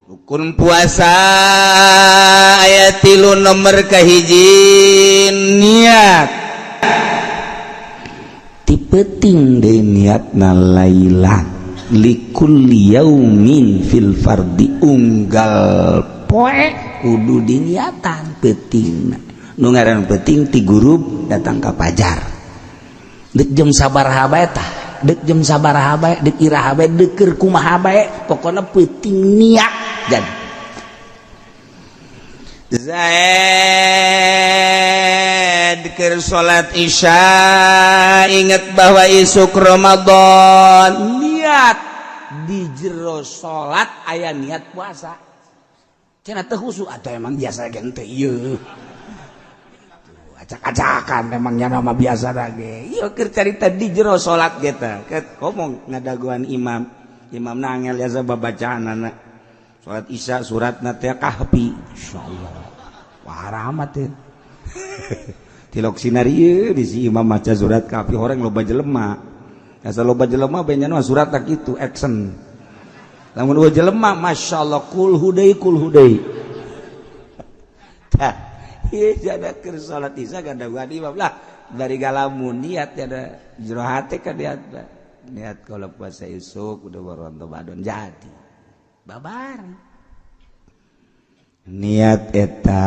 Rukun puasa ayat 3 nomor kahiji niat ti peuting deui niatna lailan likulli yaumin fil fardi unggal poe kudu diniatan peutingna nu ngaran peuting ti gurub datang ka pajar deuk jam sabaraha bae tah deuk jam sabaraha bae deuk iraha bae deuk keur kumaha bae pokona peuting niat. Jadi Zaid keur salat Isya inget bahwa isuk Ramadan, niat di jero salat aya niat puasa cenah teu khusyuk atau emang biasa ge teu ieu acak-acakan emangnya nama biasa lagi ieu keur carita di jero salat ge tah ngomong ngadaguan imam imam nangel biasa babacaanana salat Isya suratna teh Kahfi insyaallah wah rahmat teh tilok sinar ieu di si imam maca surat Kahfi orang loba jelema asa loba jelema beunyeun mah surat tak kitu action lamun eueuh jelema masyaallah kul hudai tah ieu jada keur salat Isya gadaguan imam lah dari galamun niat ada jero hate ka niat niat kalau puasa isuk udah baru Ramadan jadi babar niat eta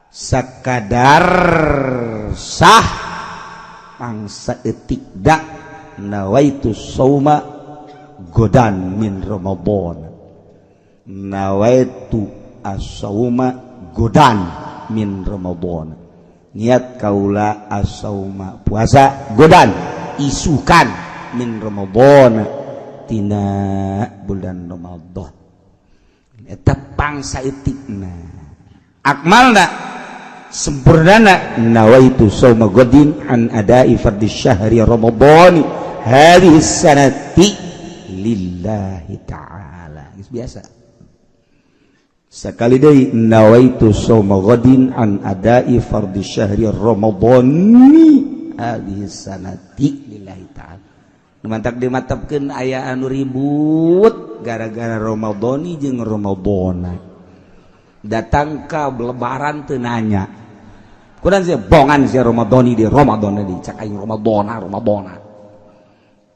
sakadar sah mangsa etik dak nawaitu sauma godan min Ramadan nawaitu as-sauma godan min Ramadan niat kaula as-sauma puasa godan isukan min Ramadan tina bulan Ramadan eta pangsa etikna akmalna sempurnana nawaitu sauma godin an adai fardhi syahri Ramadan hadhihi sanati lillahi ta'ala geus biasa sekali deui nawaitu sauma godin an adai fardhi syahri Ramadan hadhihi sanati lillahi ta'ala. Mantak dimatapkeun aya anu ribut gara-gara Ramadhani jeung Ramadhana datang ka lebaran teu nanya kurang sih bongan sih Ramadhani di Ramadhana di cak aing Ramadhana Ramadhana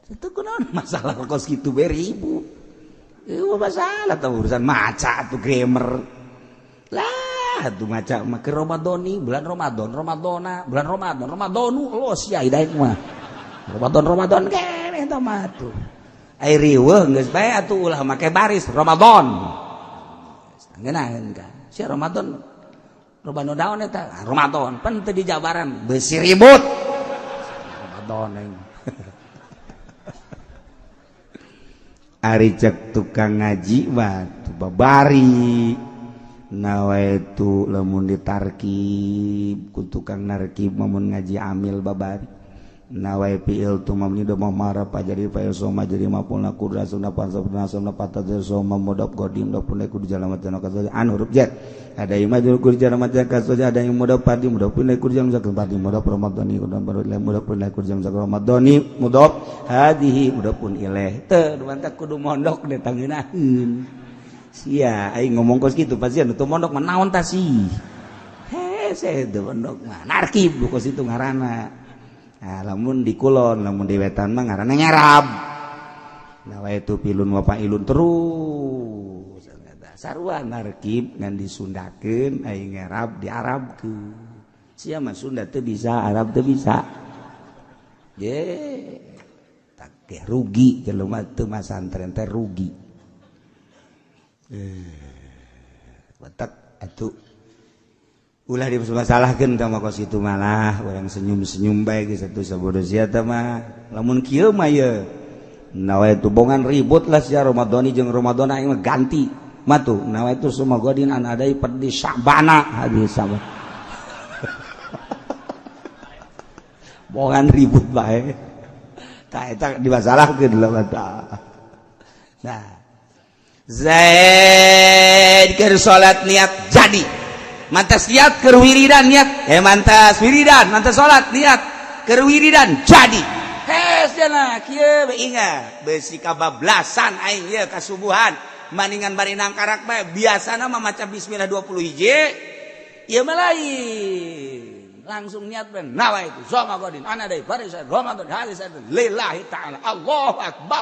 itu kunaon masalah kos kitu bae ribut ieu masalah tah urusan maca atuh grammar lah atuh maca mah ke Ramadhani bulan Ramadan Ramadhana bulan Ramadan Ramadhanu los ya hidaek mah Ramadan Ramadan keneh eta mah tuh ai riweuh geus bae atuh ulah make baris Ramadan ngeunaheun ka si Ramadan loba nu daun eta Ramadan pan teu dijabaran beusi ribut Ramadan aing. Ari cek tukang ngaji mah babari nawaitu lamun ditarkib ku tukang narkib mun ngaji amil babari nawai fi'il tu mamni do marapa jadi fa'il soma jadi maf'ul kurra sunna pansabna sunna patad soma mudab qadim do pun ku jalan matan kasoja an huruf jar ada yang majrur ku jalan matan kasoja ada yang mudab padi mudab pun ku jalan zakat padi mudab ramadhani ku dan baru mudab pun ku jalan zakat ramadhani mudab hadhihi mudab pun ilaih teu mantap kudu mondok deh tangeunaheun sia aing ngomong kos kitu pasti anu teu mondok mah naon tah sih hese teu mondok mah narkib kos itu ngaranna. Nah, lamun di kulon, lamun di wetan mah ngaranna nyarab. Nawaitu pilun wa fa'ilun terus. Sarua narkib ngan disundakeun aing ngarab diarabkeun. Sia mah Sunda teu bisa, Arab teu bisa. Ye, tak rugi jelema teu masantren teh rugi. Batak atuh ulah dimasalahkeun tah mah kos kitu malah urang senyum-senyum bae geus atuh sabodo sia teh mah lamun kieu mah ye nawaitu bongan ribut lah sia Ramadhani jeung Ramadhan aing mah ganti mah tuh nawaitu suma godin an adai perdi Sya'bana hadis Sya'ban Bohongan ribut bae. Tah eta dimasalahkeun lah mata. Nah, Zaid keur salat niat jadi. Mantas niat keur wiridan niat. Mantas wiridan, mantas salat niat keur wiridan jadi. Hes jana kieu we ingat, besi kabablasan aing ieu kasubuhan. Maningan bari nangkarak bae biasana mah maca bismillah 20 hiji. Ieu mah lain. Langsung niat ben nawaitu soma godin ana dai farisa Ramadan hadis lillahi ta'ala Allahu akbar.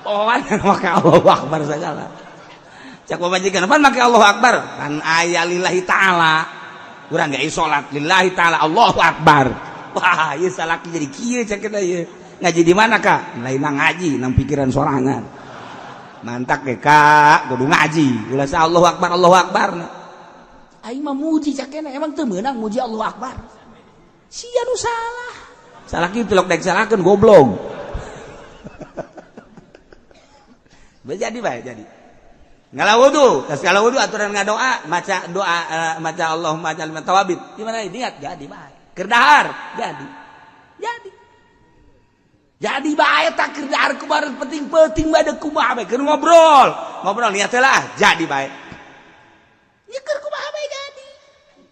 Pohoan make Allahu akbar segala. Cak pamajikan pan make Allahu akbar kan aya lillahi ta'ala. Urang ge salat lillahi ta'ala Allahu akbar. Wah, ieu salaki jadi kieu cak kita ieu. Ngaji di mana Kak? Lain ngaji nang pikiran sorangan. Mantak ge Kak, kudu ngaji. Ulah sa Allahu akbar Allahu akbar. Aing mah muji cakena emang teu meunang muji Allahu akbar. Sia nu salah. Salah kitu lok daek salahkeun goblok. Jadi bae jadi. Ngala wudu, tas ngala wudu aturan ngadoa, maca doa maca Allahumma ij'alni tawabin. Gimana niat jadi bae. Keur dahar jadi. Jadi. Jadi bae tak keur dahar kumaha penting-penting bae kumaha bae keur ngobrol. Ngobrol niat lah jadi bae. Nya keur kumaha bae jadi.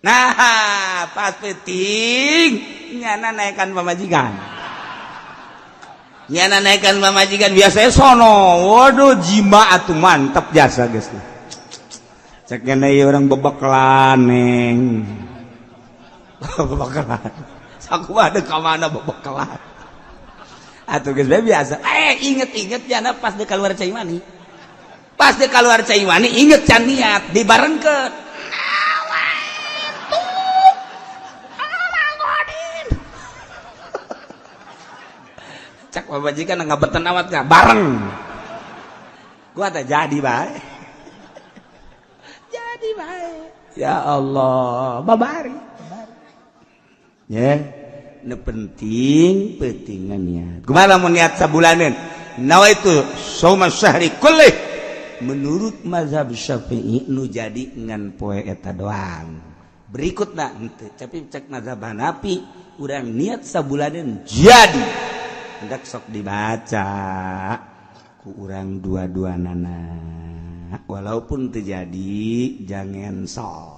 Nah, pas penting nyana naikkan pamajikan. Nyana naikkan pamajikan biasanya sono. Waduh jima atuh mantep jasa geus. Cek ngene ieu urang bebekelan neng. Bebekelan. Sakumaha deuk ka mana bebekelan. Atuh geus bae biasa. Inget-inget nyana pas deuk keluar cai mani. Pas deuk keluar cai mani inget can niat dibarengkeun. Cak pamajikan ngabeten awat nggak bareng gua tak jadi bae. Jadi bae ya Allah babari ya nu penting pentingan niat kumaha lamun niat sabulaneun nawaitu shauma syahri kullih menurut mazhab Syafi'i nu jadi ngan poe eta doang berikutna henteu tapi cek mazhab Hanafi urang niat sabulaneun jadi hendak sok dibaca ku urang dua-dua nana walaupun terjadi jangan sok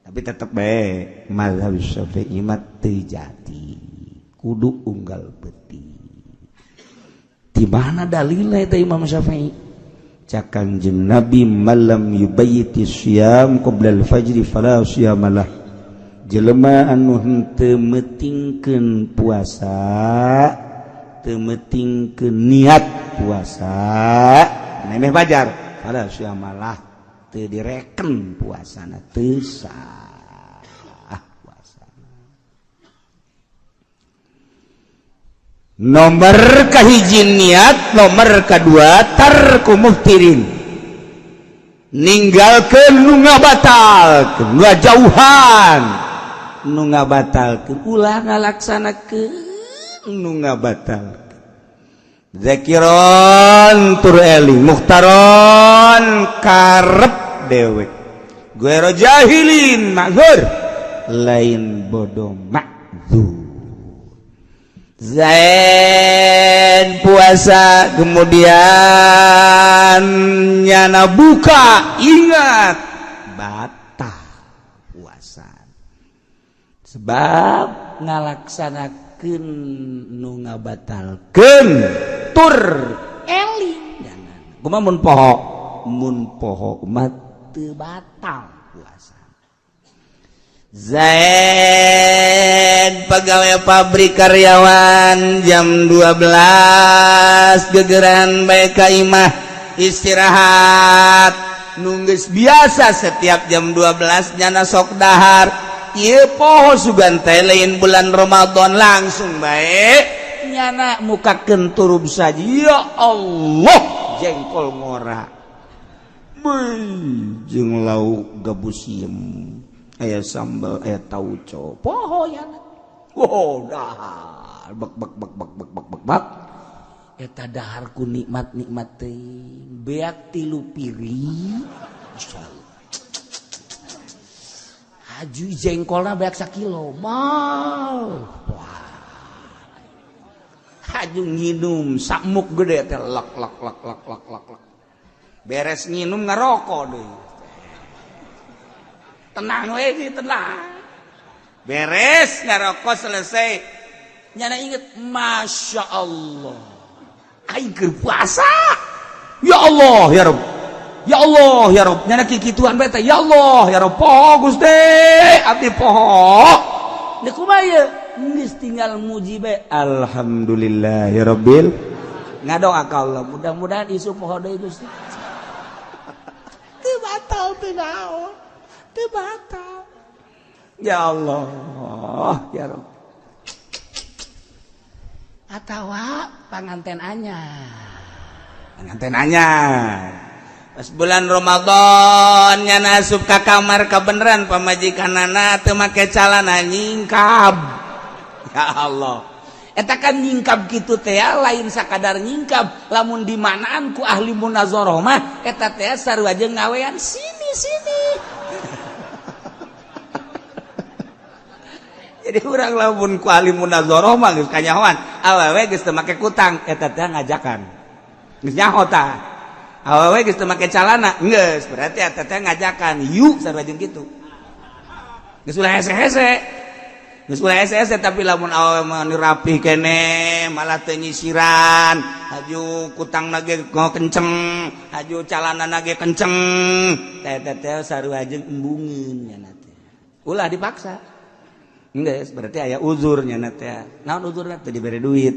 tapi tetep bae mazhab Syafi'i mah teu jadi kudu unggal beti di mana dalilna eta Imam Syafi'i cak Kanjeng Nabi malam yubayyiti syiyam qabla al-fajri fala siyamalah jelema anu henteu meutingkeun puasa teu meutingkeun niat puasa nemeh fajar fala siyamalah teu direken puasana teu sah puasana. Nomor kahiji niat, nomor kadua tarku muftirin ninggalkeun nu ngabatalkeun nu ngajauhan nu ngabatalkeun ulah ngalaksanakeun nu ngabatalkeun zakiron tur eling muhtaron karep dewek guero jahilin ma'zur lain bodoh ma'zur. Zain puasa kemudian nyana buka ingat batal puasa sebab ngalaksanakeun nu ngabatalkeun tur eling kumaha mun poho mah teu batal puasa. Zaid pegawai pabrik karyawan jam 12 gegeran bae ka imah istirahat nunggus biasa setiap jam 12 nyana sok dahar ieu poho sugan teh lain bulan Ramadan langsung bae nyana mukakeun turub saja ya Allah jengkol ngora beuh jeung lauk gabus siem aya sambal aya tauco poho ya wow dahar bek bek bek bek bek bek bek bek eta dahar ku nikmat-nikmat teuing beak tilu piring. Aju jengkolna beak sakilo. Mau. Wah. Aju nginum samuk gede teh lak lak lak lak lak lak lak. Beres nginum ngerokok deui. Tenang we sih, tenang. Beres ngerokok selesai. Nyana inget, Masya Allah. Aing keur puasa. Ya Allah ya Rabb. Ya Allah ya Rabb. Nyana kikituan bae teh. Ya Allah ya Rabb. Poho Gusti, abdi poho. Deuk kumaha ieu? Geus tinggal muji bae. Alhamdulillah ya Rabbil. Ngadoa ka Allah, mudah-mudahan isuk poho deui Gusti. Teu batal teu naon. Teu batal. Ya Allah ya Rabb. Atawa panganten anyar. Panganten anyar. Pas bulan Ramadan nya asup ka kamar kabeneran pamajikanana teu make calana nyingkab. Ya Allah. Eta kan nyingkab kitu teh lain sakadar nyingkab, lamun dimanaan ku ahli munazarah mah eta teh sarua jeung ngawean sini-sini. Jadi urang lamun ku ahli munazarah mah geus kanyahoan, awewe geus teu make kutang eta teh ngajakan. Geus nyaho tah. Awewe geus teu make calana, geus berarti eta teh ngajakan yuk sarua jeung kitu. Geus ulah hese-hese. Geus ulah hese-hese tapi lamun awewe mah nu rapih keneh malah teu nyisiran, haju kutangna ge kenceng, haju calanana ge kenceng. Teh teh sarua jeung embungeun nya teh. Ulah dipaksa. Geus berarti aya uzurnya na teh. Naon uzurna teh dibere duit.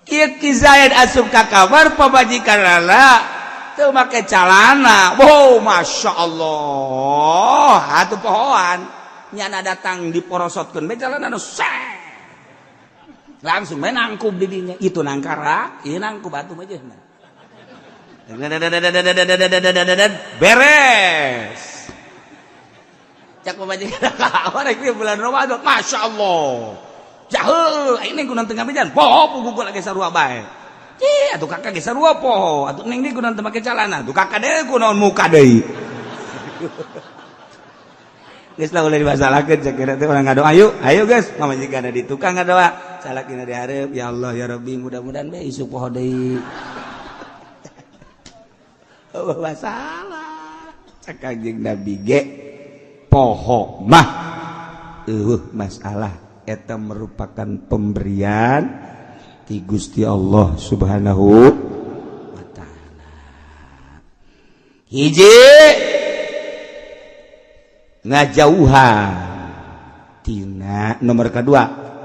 Ieu Ki Zaid asup ka kamar pamajikanana teu make calana. Wow, Masya Allah. Atuh pohoan. Nyana datang diporosotkeun bae calana nu langsung bae nangkub di dinya. Itu nangkara, ieu nangkub atuh mah jeung. Beres. Cak pamajikan kamar rek bulan Ramadan, Masya Allah. Jahul, ini kunan tengah mejan, poho pugu lagi sarua bae. Ih, atuh kakak ge sarua poho, atuh neng deui kunan teu make calana, atuh kakak deui kunaon muka deui. Geus lah ulah dimasalahkeun cek kira teh urang ngadoa ayo, ayo geus, pamajikan di tukang ngadoa, salakina di hareup, ya Allah ya Rabbi mudah-mudahan bae isuk poho deui. Oh, masalah. Cek Kanjeng Nabi ge poho mah eueuh masalah eta merupakan pemberian ti Gusti Allah Subhanahu wa taala. Hiji ngajauhan tina nomor kedua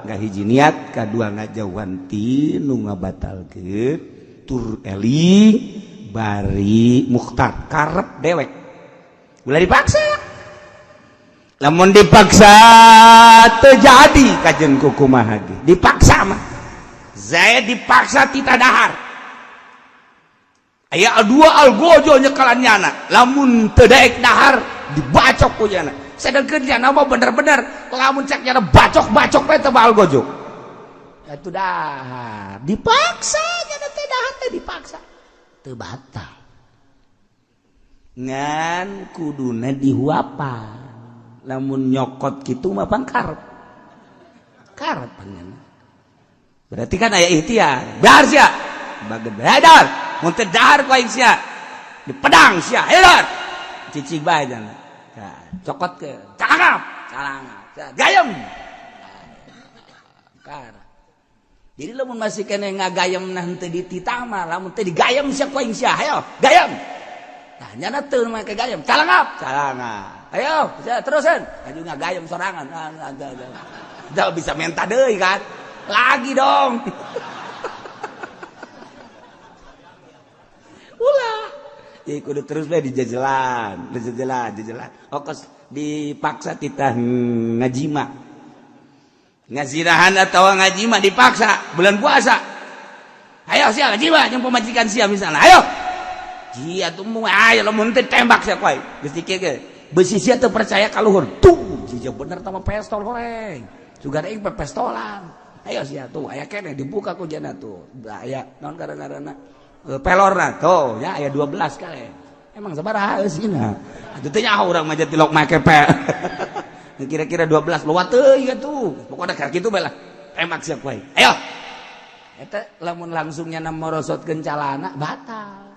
nggak hiji niat kedua ngajauhan ti nu ngabatalkeun tur eling bari mukhtar karep dewek ulah dipaksa. Lamun dipaksa terjadi kajen kukumaha ge dipaksa mah Zaid dipaksa tita dahar aya dua algojo nyekalan nyana lamun teu daek dahar dibacok ku nyana sedengkeun nyana mah bener-bener lamun cek nyana bacok-bacok bae teu algojo atuh dahar dipaksa nyana teh dahar teh dipaksa teu batal ngan kuduna dihuapan lamun nyokot kitu mah pangkarep karep pangan berarti kan aya ikhtiar dahar sia bageun dahar mun teu dahar ku aing sia di pedang sia ayo dahar cicing bae jana cokot ke calangap calangap gayem kar. Jadi lamun masih kene ngagayem nah henteu dititah mah lamun teu digayem sia ku aing sia ayo gayem nah nyana teu make gayem calangap calangap ayo terusan aju ngagayem sorangan udah bisa minta deui kan lagi dong. Ulah jadi kudu terus bae dijajalan dijajalan dijajalan okos dipaksa titah ngajima ngazirahan atau ngajima dipaksa bulan puasa ayo sia ngajima jeung pamajikan sia misalnya ayo jia tuh mu ayo lamun teu tembak sia koy geus dikir ge beusi sia teu percaya ka luhur tuh jija bener tah mah pestol goreng sugan aing pepestolan ayo sia tuh aya keneh dibuka ku jana tuh aya naon ngaranna Pelorna tuh ya aya 12 kali. Emang sabaraha eusina? Atuh teh nyaho urang mah tilok make pe. Kira-kira 12 lewat teuing atuh. Pokokna kayak kitu bae lah. Tembak siap wae. Ayo. Eta lamun langsungnya na morosotkeun calana batal.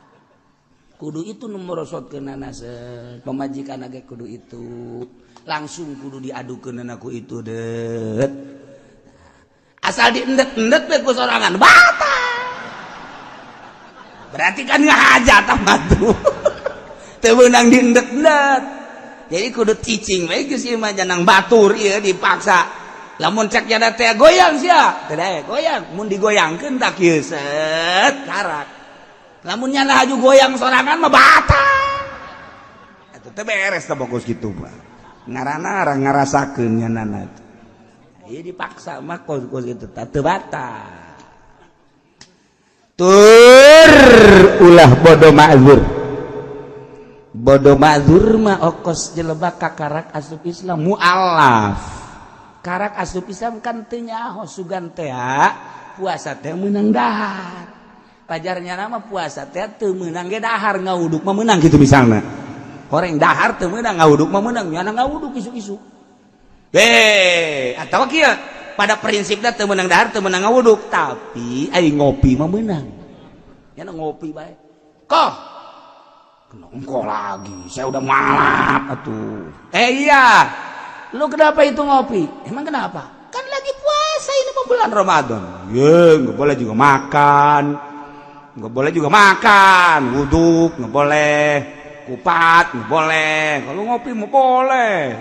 Kudu itu nu morosotkeunana pamajikan ge kudu itu. Langsung kudu diadukeunana ku itu det. Asal diendet-endet we ku sorangan batal. Berarti kan ngahajat mah tuh. Teu meunang diendet-endet. Jadi kudu cicing we geus ieu mah janang batur ieu dipaksa. Lamun cek jada teh goyang sia, teu daek goyang. Mun digoyangkeun tak kieu set karak. Lamun nyana haju goyang sorangan mah batal. Atuh teu beres teh bokus kitu mah. Ngaranna arang ngarasakeun nyanana teh. Ieu dipaksa mah kos-kos kitu teh teu batal. Tur ulah bodoh ma'zur. Bodoh ma'zur mah okos jelema kakarak asup Islam mualaf. Karak asup Islam kan teu nyaho sugan teh puasa teh meunang dahar. Pajarnya nama puasa teh teu meunang ge dahar, ngawuduk mah meunang gitu misalnya. Horeng dahar teu meunang, ngawuduk mah meunang, nyana ngawuduk isuk-isuk. Eh, atawa kieu pada prinsipnya teu meunang dahar, teu meunang ngawuduk, tapi ai ngopi mah meunang. Nyana ngopi bae. Koh, engkau lagi, saya udah malap atuh. Eh iya, lu kenapa itu ngopi? Emang kenapa? Kan lagi puasa ini mau bulan Ramadan. Ya, nggak boleh juga makan. Nggak boleh juga makan, wuduk nggak boleh, kupat nggak boleh. Kalau ngopi mau boleh.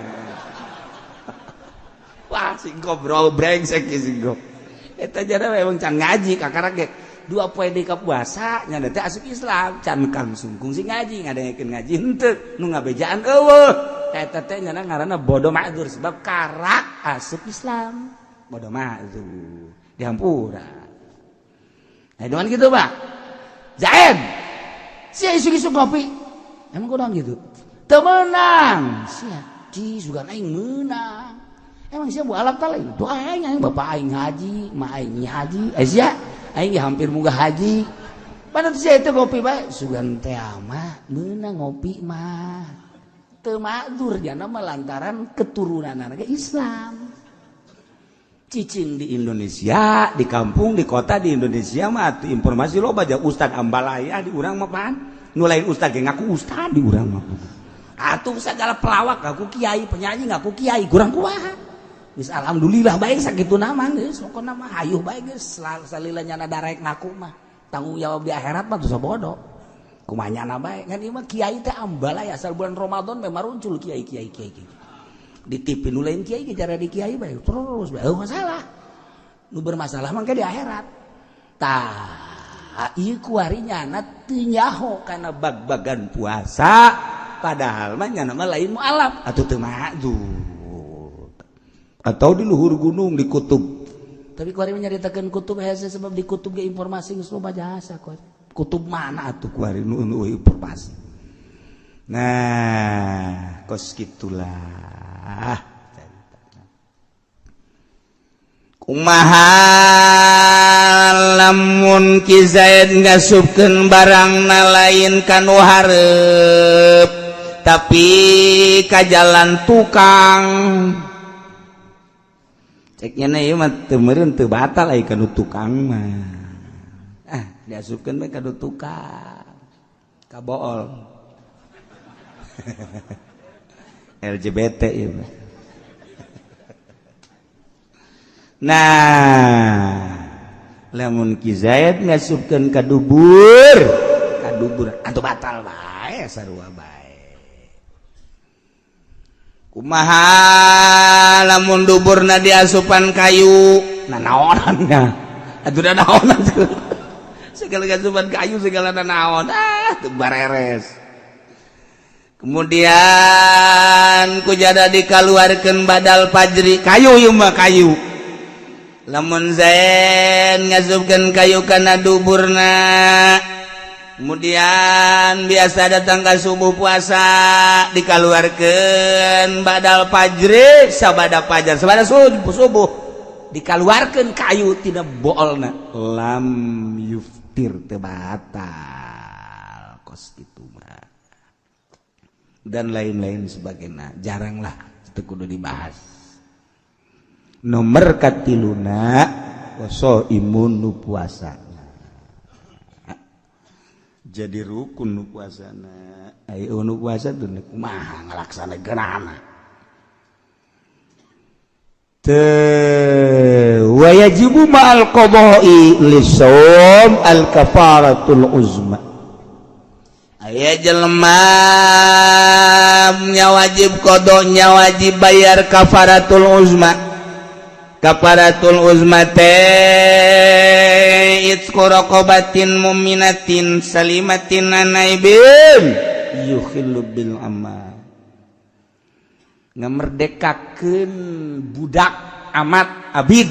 Wah, sing ngobrol brengsek sing. Eta jada memang can ngaji kakarak ge. 2 poe deui ka puasa nya teh asup Islam can kang sungkung sing ngaji ngadengekeun ngaji henteu nu ngabejaan eueuh. Eta teh nyana ngaranna bodoh ma'dzur sebab karak asup Islam. Bodoh ma'dzur dihampura. Nah, dengan gitu, Pak. Zaid. Sia isuk-isuk ngopi. Emang kunaon gitu? Teu meunang. Sia, di sugan aing meunang. Emang sia mualaf ta lain? Tuh aing aing bapak aing haji, ma aing haji. Eh sia, aing hampir munggah haji. Mana tuh sia itu ngopi bae? Sugan teh mah meunang ngopi mah. Teu ma'dzur jana mah lantaran keturunan ke Islam. Cicing di Indonesia, di kampung, di kota di Indonesia mah atuh informasi loba aja ustad ambalaya di urang mah pan. Nu lain ustad ge ngaku ustad di urang mah. Atuh segala pelawak ngaku kiai, penyanyi ngaku kiai, kurang kumaha. Geus alhamdulillah bae sakitu nama geus, pokona mah hayuh bae geus salila nyana darek ngaku mah. Tanggung jawab di akhirat mah dosa bodoh. Kumaha nyana bae ngan ieu mah kiai teh ambalaya asal bulan Ramadan memang muncul kiai kiai kiai kiai. Di TV nu lain kiai ge cara di kiai bae terus bae eueuh masalah. Nu bermasalah mah di akhirat. Tah, ieu kuari nyana teu nyaho kana bag-bagan puasa padahal mah nyana mah lain mualaf atuh teu ma'dzur. Atau di luhur gunung di kutub. Tapi kuari nyaritakeun kutub hese sebab di kutub ge informasi geus loba jasa kuari. Kutub mana atuh kuari nu nu informasi. Nah, kos gitulah. Kumaha lamun Ki Zaid ngasupkeun barangna lain kanu hareup tapi ka jalan tukang? Ceknya na ieu mah teu meureun teu batal ai kanu tukang mah. Ah, diasupkeun bae kanu tukang. Kabool. LGBT ieu mah. Nah, lamun Ki Zaid ngasupkeun ka dubur atuh batal bae sarua bae. Kumaha lamun duburna diasupan kayu? Nah, naonan nya atuh da naonan segala asupan kayu segala naon ah teu bareres. Kemudian ku jada dikaluarkeun badal fajri kayu ieu mah kayu. Lamun Zaid ngasupkeun kayu kana duburna kemudian biasa datang ke subuh puasa dikaluarkeun badal fajri sabada fajar sabada subuh, subuh dikaluarkeun kayu tina boolna lam yuftir. witir teu batal kos kitu mah dan lain-lain sebagainya. Jaranglah, itu kudu dibahas. Nomor katiluna, imun nu puasa jadi rukun. Nu puasana, ayo, nu puasa tuh kumaha ngalaksanakeunana teu? Wayajibu ma'al qada'i lisawm al kafaratul uzma. Aya jelema nya wajib qadha, wajib bayar kafaratul uzma. Kafaratul uzma teh itqu raqabatin mu'minatin salimatin an aibin yukhillu bil amal, ngamerdekakeun budak, amat, abid.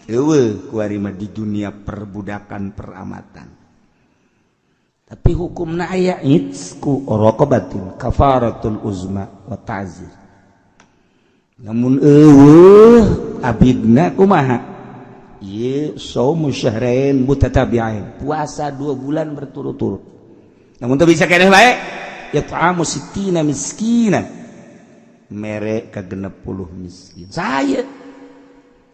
Eueuh kuari mah di dunia perbudakan, peramatan, tapi hukumna aya itqu raqabatin, kafaratul uzma wa ta'zir. Namun eueuh abidna kumaha? Ieu saumu syahrain mutatabi'ain, puasa 2 bulan berturut-turut. Namun teu bisa keneh bae, it'amu sittina miskina, mere ka 60 miskin. Saya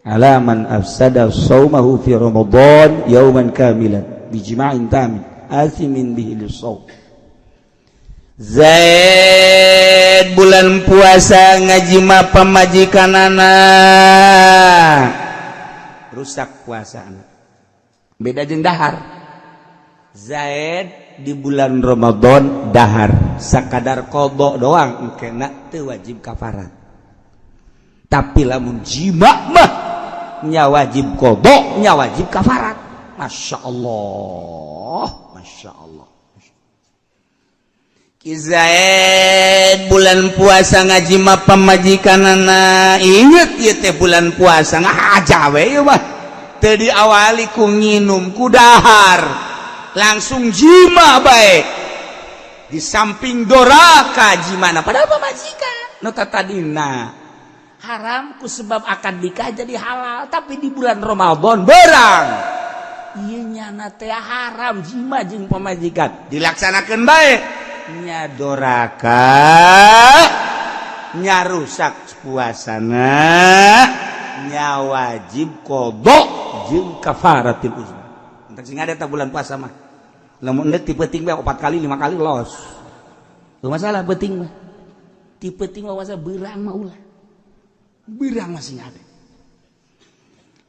ala man afsada saumahu fi Ramadan yauman kamilan bijima'in tamin asimin bihi lisawm. Zaid bulan puasa ngajima pamajikanana. Rusak puasa, beda jeung dahar. Zaid di bulan Ramadan dahar sakadar qadha doang, kena teu wajib kafarat. Tapi lamun jima mah nya wajib qadha, nya wajib kafarat. Masya Allah, Masya Allah. Zaid bulan puasa ngajima pamajikanana, inget ieu teh bulan puasa, ngahaja we ieu mah, teu diawali ku nginum, ku dahar, langsung jima bae. Di samping doraka jimana padahal pamajikan nu tadina haram ku sebab akad nikah jadi halal, tapi di bulan Ramadan berang ieu nyana teh haram jima jeung pamajikan, dilaksanakeun bae. Nya doraka, nya rusak puasana, nya wajib qadha jeung kafaratil uzma. Entar sing ada bulan puasa mah, lamun endek ti peuting bae opat kali, lima kali, los. Teu masalah peuting mah, ti peuting mah puasa. Beurang mah ulah, beurang masih ada.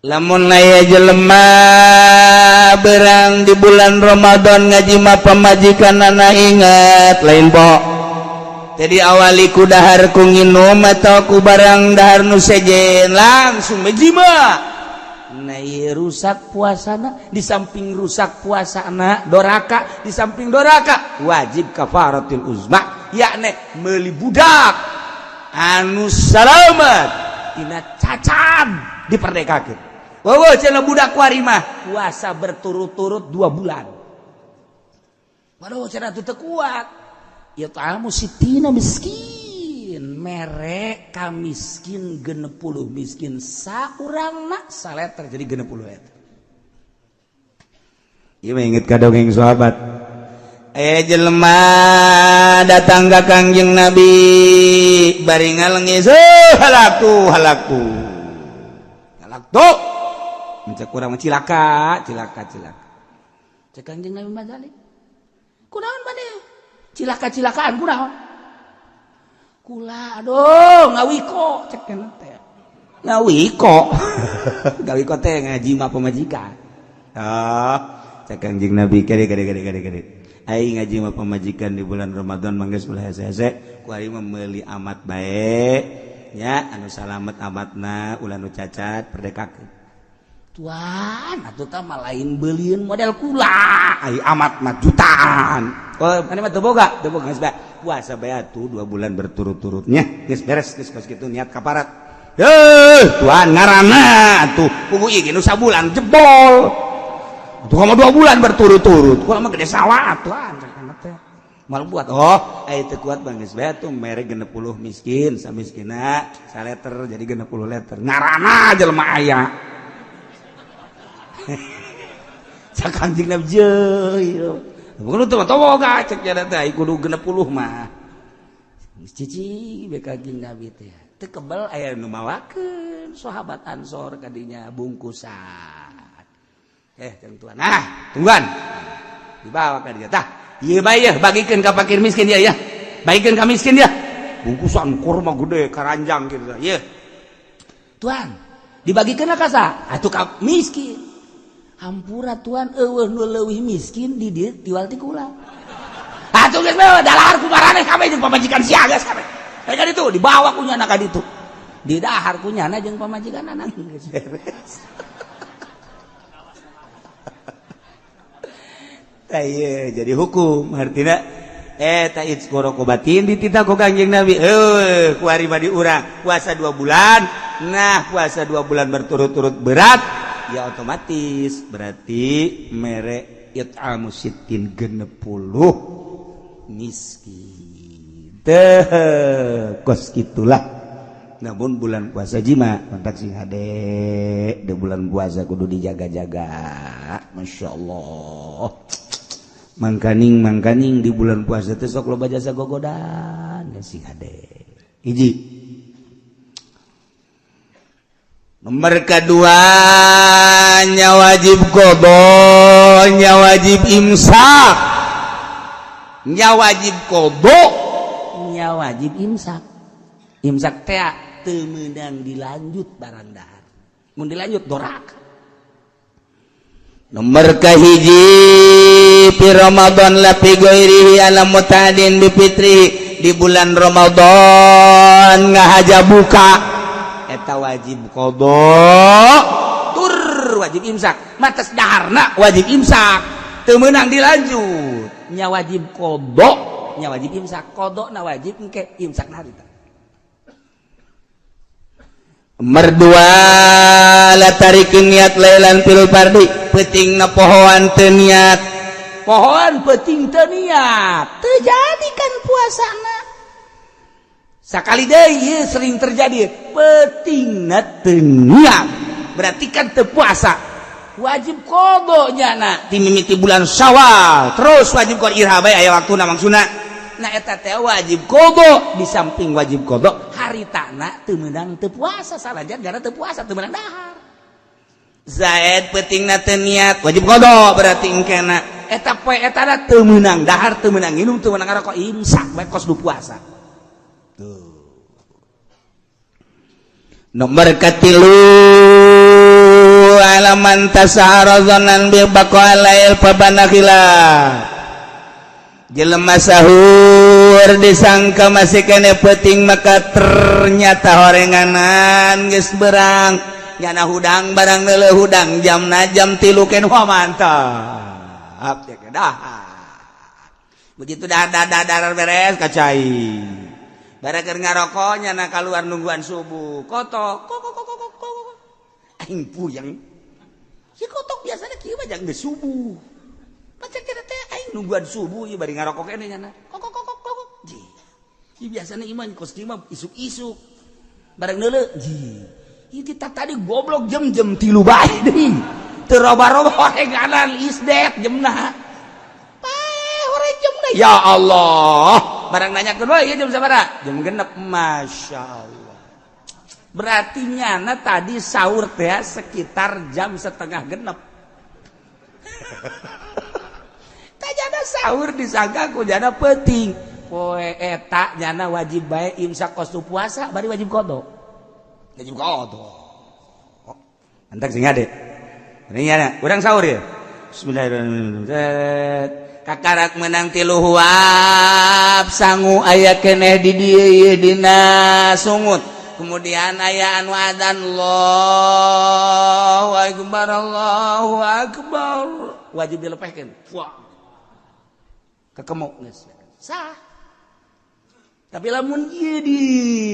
Lamun aya jelema berang di bulan Ramadan ngajima pamajikanana, ingat, lain po jadi awali ku dahar, ku nginum atau ku barang dahar nu sejen, langsung ngajima. Nah, rusak puasana. Di samping rusak puasana, doraka. Di samping doraka, wajib kafaratul uzma, yakni meuli budak anu salamat tina cacat, diperdekakeun. Wow, cenah budak kuari mah puasa berturut-turut 2 bulan. Waduh, cenah teu kuat. Ya ta'amu sittina miskin, mere ka miskin 60 miskin, saurangna saleter jadi 60 eta. Ieu mah inget ka dongeng sahabat. Eh, jelema datang ka Kangjeng Nabi bari ngalengis, "Oh, halaktu, halaktu, halaktu." Mencek kurang, cilaka, cilaka, cilaka. Cek Kangjeng Nabi Mazali, "Kunaon maneh cilaka cilakaan? Kunaon?" "Kula, aduh, ngawiko," cek teh. Ngawiko, ngawiko teh ngaji mah pamajikan. Ah, cek Kangjeng Nabi, "Kade, kade, kade, kade, kade. Aing ngaji mah pamajikan di bulan Ramadan mangges ulah hese-hese. Ku aing mah meuli amat bae nya, anu salamet amatna, ulah nu cacat, perdekakeun." "Tuan, atuh tah mah lain beulieun model kula." "Ai amat mah jutaan." "Oh, maneh mah teu boga, teu boga, geus bae. Puasa bae atuh 2 bulan berturut-turutnya. Geus beres, geus kos kitu niat kaparat." "Heuh, tuan, ngaranna atuh pugu ieu nu sabulan jebol. Atuh mah 2 bulan berturut-turut. Kula mah gede sawah, tuan." Mal buat. "Oh, aya teu kuat bang, geus bae atuh mere 60 miskin, samiskina saleter jadi 60 liter." Ngaranna jelema aya. Cak Kangjeng Nabi jeuh. Bukan teu boga cek nya teh kudu 60 mah. Cici be Kangjeng Nabi teh. Teu kebel aya nu mawakeun sahabat Ansor kadinya bungkusan. Cang tuan. Nah, tungguan. Dibawa ka dieu tah. Ieu bae yeuh bagikeun ka fakir miskin ya ya. Bagikeun ka miskin ya. Bungkusan kurma gede karanjang gitu. Ieu. Tuan, dibagikeun ka saha? Atuh ka miskin. Hampura tuan eueuh nu leuwih miskin di dieu tiwal ti kula. Atuh geus mah dalahar ku maraneh kabeh jeung pamajikan sia geus kabeh. Ka ditu dibawa ku nyana ka ditu. Didahar ku nyana jeung pamajikanana geus beres. Tah jadi hukum artina eta batin dititah ku Kangjeng Nabi kuari mah di urang puasa 2 bulan. Nah puasa 2 bulan berturut-turut berat ya otomatis berarti mere it'amu sittin 60 miskin teh kos gitulah. Namun bulan puasa jima kontak sing hade di bulan puasa kudu dijaga-jaga. Masya Allah. Mangkaning mangkaning di bulan puasa teh sok loba jasa gogodan sing hade. Hiji. Nomor kedua nya wajib qadha, nya wajib imsak. Nya wajib qadha, nya wajib imsak. Imsak teh teu meunang dilanjut barang dahar. Mun dilanjut doraka. Nomor kahiji fi Ramadan la fi ghairihi ala mutadin bi fitri, di bulan Ramadan ngahaja buka eta wajib qadha tur wajib imsak, matas daharna wajib imsak teu meunang dilanjut, nya wajib qadha nya wajib imsak, qadha na wajib engke imsak na harita. Merdua la tarikin niat lailan fil fardi, peuting na pohoan teu niat, pohoan peuting teu niat teu jadi kan puasana. Sakali deui sering terjadi peutingna teu niat berarti kan teu puasa, wajib qadha nyana ti mimiti bulan Syawal terus wajib qadha irha bae aya waktuna maksudna. Nah eta teh wajib qadha, di samping wajib qadha haritana teu meunang teu puasa sanajan gara teu puasa teu meunang dahar. Zaid peutingna teu niat wajib qadha berarti engkena eta poe etana teu meunang dahar teu meunang nginum teu meunang ngarokok imsak bae kos du puasa. Tuh. Nomor katilu alaman tasahara dzanan bi baqa lail fabanakhila. Jelema sahur disangka masih kene peuting maka ternyata horenganan geus berang nyana hudang barang leuleuh hudang jamna jam 3 ken wah mantap ya dahar. Begitu dah dah beres kacai barang keur ngarokok nyana kaluar nungguan subuh kotok kok kok kok kok kok aing puyeng si kotok biasanya kieu mah jang geus subuh. Pacak kira teh aing nungguan subuh ieu bari ngarokok keneh nyana. Kok kok kok kok kok. Ji. Ieu biasana ieu mah kos kieu mah isuk-isuk. Bareng neuleuh, ji. Ieu kita tadi goblok jam-jam 3 bae deui. Teu roba-roba horenganan isdet jamna. Pae horeng jamna. Ya Allah. Barang nanyakeun we ieu jam sabaraha? Jam 6. Masya Allah. Berarti nyana tadi sahur teh sekitar jam 5:30. Jana sahur disangka ku jana peuting poe eta nyana wajib bae imsak kos puasa bari wajib qadha. Wajib qadha. Antak sing ade. Ini nyana urang sahur ya. Bismillahirrahmanirrahim. Kakarak menang 3 huap sangu aya keneh di dieu ieu dina sungut. Kemudian aya anu adzan Allahu akbar Allahu akbar. Wajib dilepehkeun. Wah. Kekemuk geus sah. Tapi lamun ieu di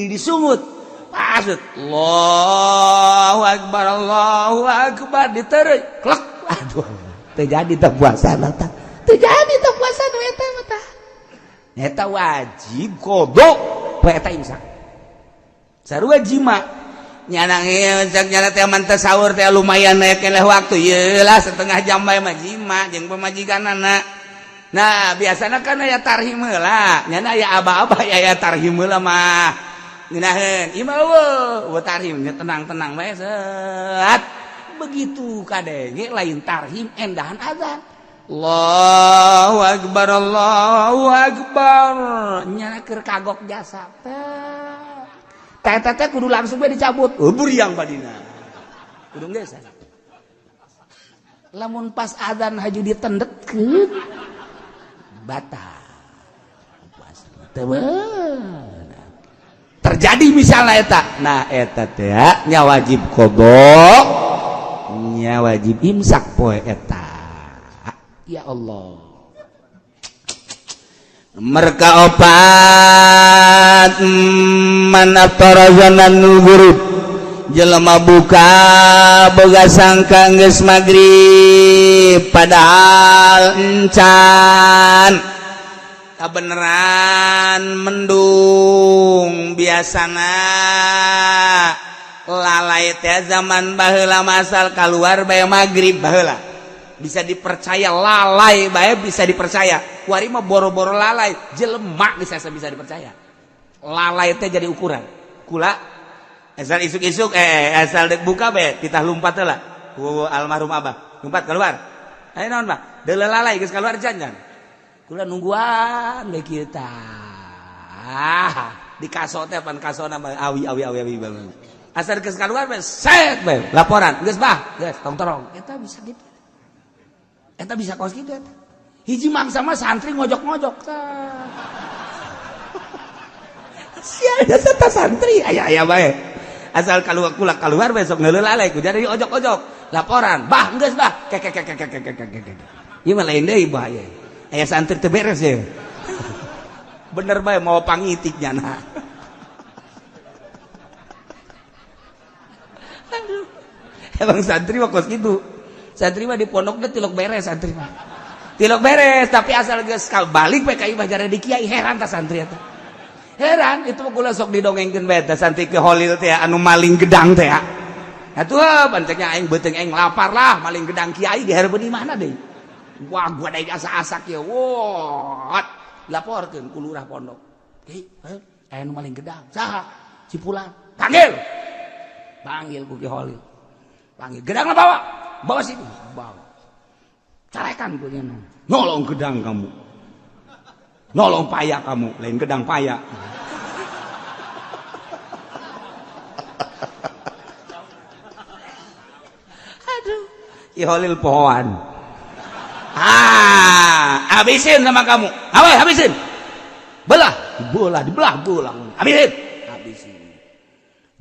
disungut pasut Allahu akbar Allahu akbar diteureuy klek aduh teu jadi teh puasa tah teu jadi teh puasa nu eta mah tah eta wajib qadha poe eta imsak. Sarua jima. Nyana cek nyana teh manteh sahur teh lumayan aya keneh waktu ieu lah setengah jam bae mah jima jeung pamajikanana. Nah, biasana kan aya tarhim heula. Nyana aya aba-aba aya tarhim heula mah. Ngeunaheun, ieu mah eueuh tarhim nya tenang-tenang bae set. Begitu kadenge lain tarhim endahan azan. Allahu akbar Allahu akbar. Nyana keur kagok jasa teh. Teh teh kudu langsung bae dicabut. Oh, buriang badina. Kudu geus. Lamun pas azan haju ditendetkeun batal. Puasa teu terjadi misalnya eta. Nah, eta teh nya wajib qada, nya wajib imsak poe eta. Ya Allah. Mereka opat man aftara zananul ghurub jelema buka boga sangka geus magrib padahal encan kabeneran mendung. Biasana lalai teh zaman baheula masal keluar bae magrib baheula bisa dipercaya, lalai bae bisa dipercaya. Kuari mah boro-boro lalai, jelema bisa bisa dipercaya. Lalai teh jadi ukuran kula asal isuk-isuk asal dek buka bae titah lumpat lah ku almarhum abah, lumpat keluar. Ayo naon bah deuleu lalai geus keluar jangan kula nungguan bae kieu tah di kaso teh pan kasona mah awi awi awi awi banget. Asal geus keluar bae set bae laporan geus bah geus tong torong eta bisa gitu. Eta bisa kos gitu eta. Hiji mangsa mah santri ngojok-ngojok tah. Sia eta santri aya aya bae. Asal keluar kula keluar besok ngeuleuh lalai ku jadi ojok-ojok laporan bah geus bah kek kek kek kek kek kek kek. Ieu mah lain deui bahaya. Aya santri teu beres ya. Bener bae mau pangitik nyana. Aduh. Emang santri mah kos kitu. Santri mah di pondok teh tilok beres santri mah. Tilok beres tapi asal geus balik bae ka imah jare di kiai heran tah santri eta. Heran itu mah kula sok didongengkeun bae tah santri ke Holil teh anu maling gedang teh. Atuh panceknya aing beuteung aing lapar lah maling gedang kiai di hareupeun imahna deui. Wah gua deui asa-asak ye. Wah, laporkeun ku lurah pondok. Kiai, aya nu maling gedang. Saha? Si Fulan. Panggil. Panggil ku Ki Holil. Panggil gedangna bawa. Bawa sini, bawa. Carekan punya nolong gedang kamu, nolong paya kamu, lain gedang paya. Aduh, Ki Holil pohoan. Ah, habisin sama kamu, awas habisin. Belah, belah, dibelah, belah, habisin, habisin.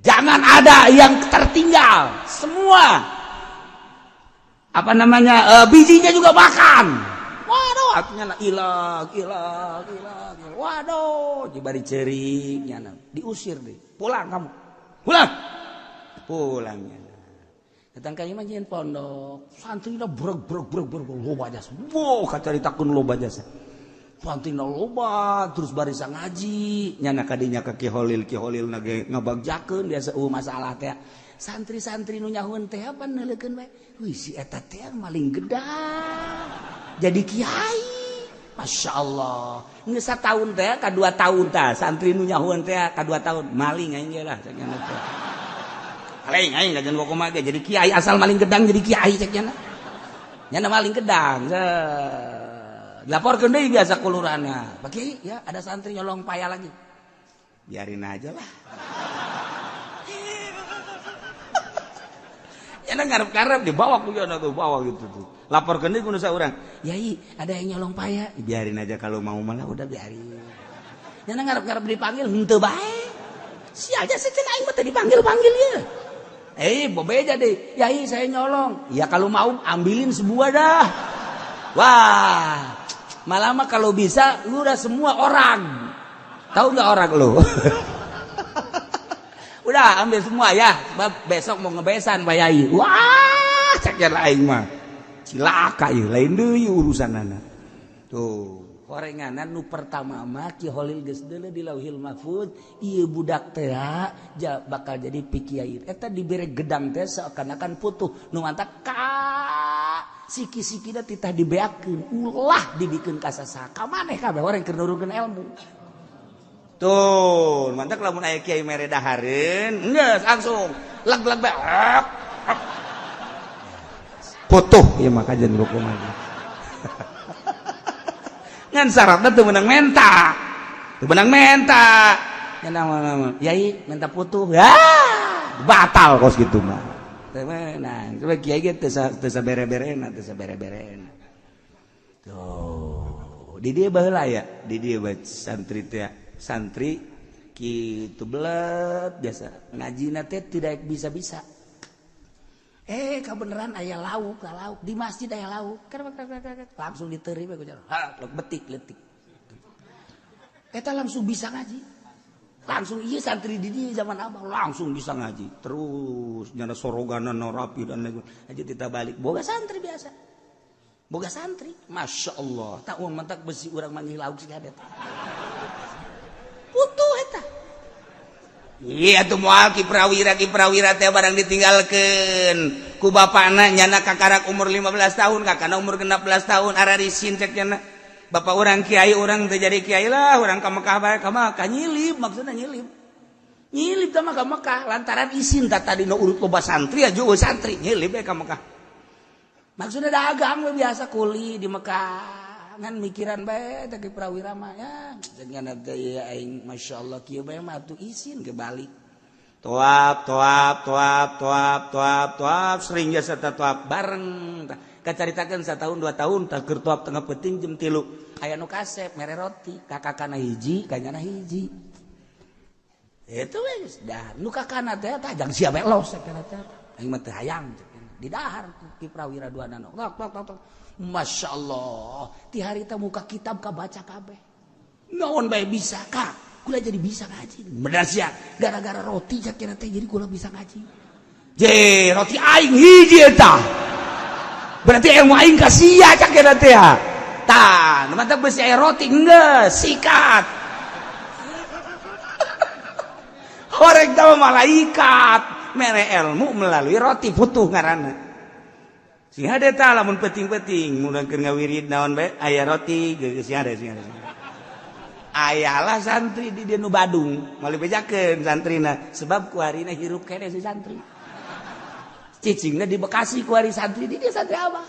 Jangan ada yang tertinggal, semua. Apa namanya bijinya juga makan. Waduh, artinya ilang ilang ilang. Waduh, jibari cering nyana diusir deh. Pulang kamu. Pulang. Pulang nyana. Datang ka imah nyieun pondok. Santrina breg breg breg breg loba jasa. Wow, kacaritakeun loba jasa. Santrina loba terus barisa ngaji. Nyana kadinya ka Ki Holil, Ki Holil na ge ngabagjakeun biasa masalah teh. Santri-santri nu nyahueun teh apa neuleukeun bae. Wih si eta teh maling gedang. Jadi kiai. Masya Allah. Geus sataun teh ka 2 tahun tah santri nu nyahueun teh ka 2 tahun maling aing ge lah cek nya teh. Maling aing kajian kumaha ge jadi kiai asal maling gedang jadi kiai cek nya. Nya maling gedang. Laporkeun deui biasa ku lurahna. Pak Kiai ya ada santri nyolong paya lagi. Biarin aja lah. Enak ngarep-ngarep dibawa ku yana tuh bawa gitu tuh. Laporkeun deui ku nu saurang. Yai, ada yang nyolong paya. Biarin aja kalau mau malah udah biarin. Nyana ngarep-ngarep dipanggil henteu bae. Sia aja cenah aing mah teu dipanggil-panggil ieu. Bobeja deh. Yai, saya nyolong. Ya kalau mau ambilin sebuah dah. Wah, malah mah kalau bisa lu udah semua orang. Tahu nggak orang lu? Udah ambil semua ya, sebab besok mau ngebesan Pak Yai. Wah, cek aing mah. Cilaka ieu, lain deui urusanana. Tuh, Horenganan nu pertama mah Ki Holil geus deuleu di Lauhil Mahfuz, ieu budak teh bakal jadi pikiai. Eta dibere gedang teh seakan-akan putuh nu mantak ka siki-sikina titah dibeakeun, ulah dibikeun ka sasaha. Ka maneh kabeh orang keur nurunkeun ilmu. Tuh, mantak lamun aya kiai mere dahareun, geus langsung leg-leg bae. Putuh ieu mah kajian rukun. Ngan syaratna teu meunang menta. Teu meunang menta. Nya nama yai minta putuh. Ya, batal kos gitu mah. Teu meunang. Coba kiai ge teu sabere-berena, teu sabere-berena. Tuh, di dieu baheula ya, di dieu bae santri teh, santri kitu belet biasa. Ngajina teh tidak bisa-bisa. Kebenaran aya lauk, lauk di masjid aya lauk. Langsung diterima ku ha, betik letik. Eta langsung bisa ngaji. Langsung iya santri di dieu zaman abah langsung bisa ngaji. Terus nyana soroganan rapi dan lain aja kita balik. Boga santri biasa. Boga santri. Masya Allah. Tak uang mentak besi urang manggil lauk sih ada. Putuh eta. Iya tuh moal Ki Prawira, Ki Prawira teh barang ditinggalkeun ku bapana nyana kakarak umur 15 tahun, kakana umur 16 tahun ararisin cek nyana. Bapak orang kiai, orang teh jadi kiai lah, orang ka Mekah bae ka Mekah nyilip, maksudna nyilip. Nyilip teh mah ka Mekah lantaran isin tah tadi nu urut loba santri aja santri nyilip bae ka Mekah. Maksudnya dagang we biasa kuli di Mekah. Ngan mikiran bae teh Ki Prawira mah ya dengan teh aing masyaallah kieu bae mah atuh isin ke balik. Toap toap toap toap toap toap sering jasa toap bareng tah kacaritakeun satahun 2 tahun tah keur toap tengah peuting jam 3 aya nu kasep mere roti kakakana hiji kanyana hiji. Itu we geus dah nu kakana teh tah jang sia bae los cek teh aing mah teu hayang cek di dahar Ki Prawira dua nano tok tok tok tok. Masya Allah, ti harita muka kitab kabaca kabeh. Naon bae bisa kak, kula jadi bisa ngaji. Bener sia, gara-gara roti cak kira teh jadi kula bisa ngaji. Je, roti aing hiji eta. Berarti ilmu aing ka sia cak kira teh. Tah, nu mantap besi aya roti geus sikat. Horeng teh malaikat mere ilmu melalui roti putuh ngaranna. Sing hade tah lamun penting-penting mun keur ngawirid naon bae aya roti geus sing hade sing hade. Ayalah santri di dieu nu Badung, moal dibejakeun santrina sebab kuarina hirup keneh si santri. Cicingna di Bekasi kuari santri di dieu santri abah.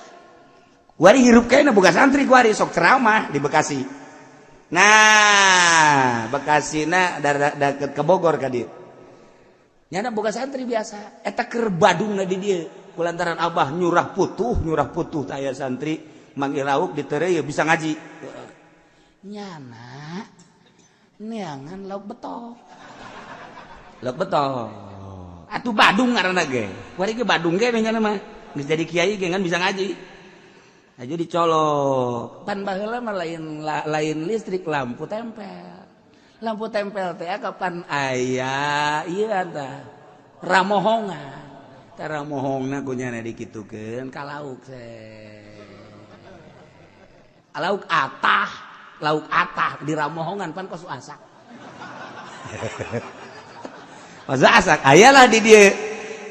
Kuari hirup keneh boga santri kuari sok ceramah di Bekasi. Nah, Bekasina deket ke Bogor ka dieu. Nyana boga santri biasa, eta keur Badungna di dieu. Kulantaran abah nyurah putuh taya santri manggil lauk ditereu bisa ngaji. Nyana neangan lauk betok. Lauk betok. Atuh Badung ngaranna ge. Kuari ge Badung ge nyana mah. Geus jadi kiai ge ngan bisa ngaji. Aja dicolok. Pan baheula mah lain listrik, lampu tempel. Lampu tempel teh kapan aya ieu tah ramohongan. Tara mohongna ku nyana dikitukeun ka lauk lauk atah, lauk atah di ramohongan pan kos asak. Kos asak ayalah di dieu.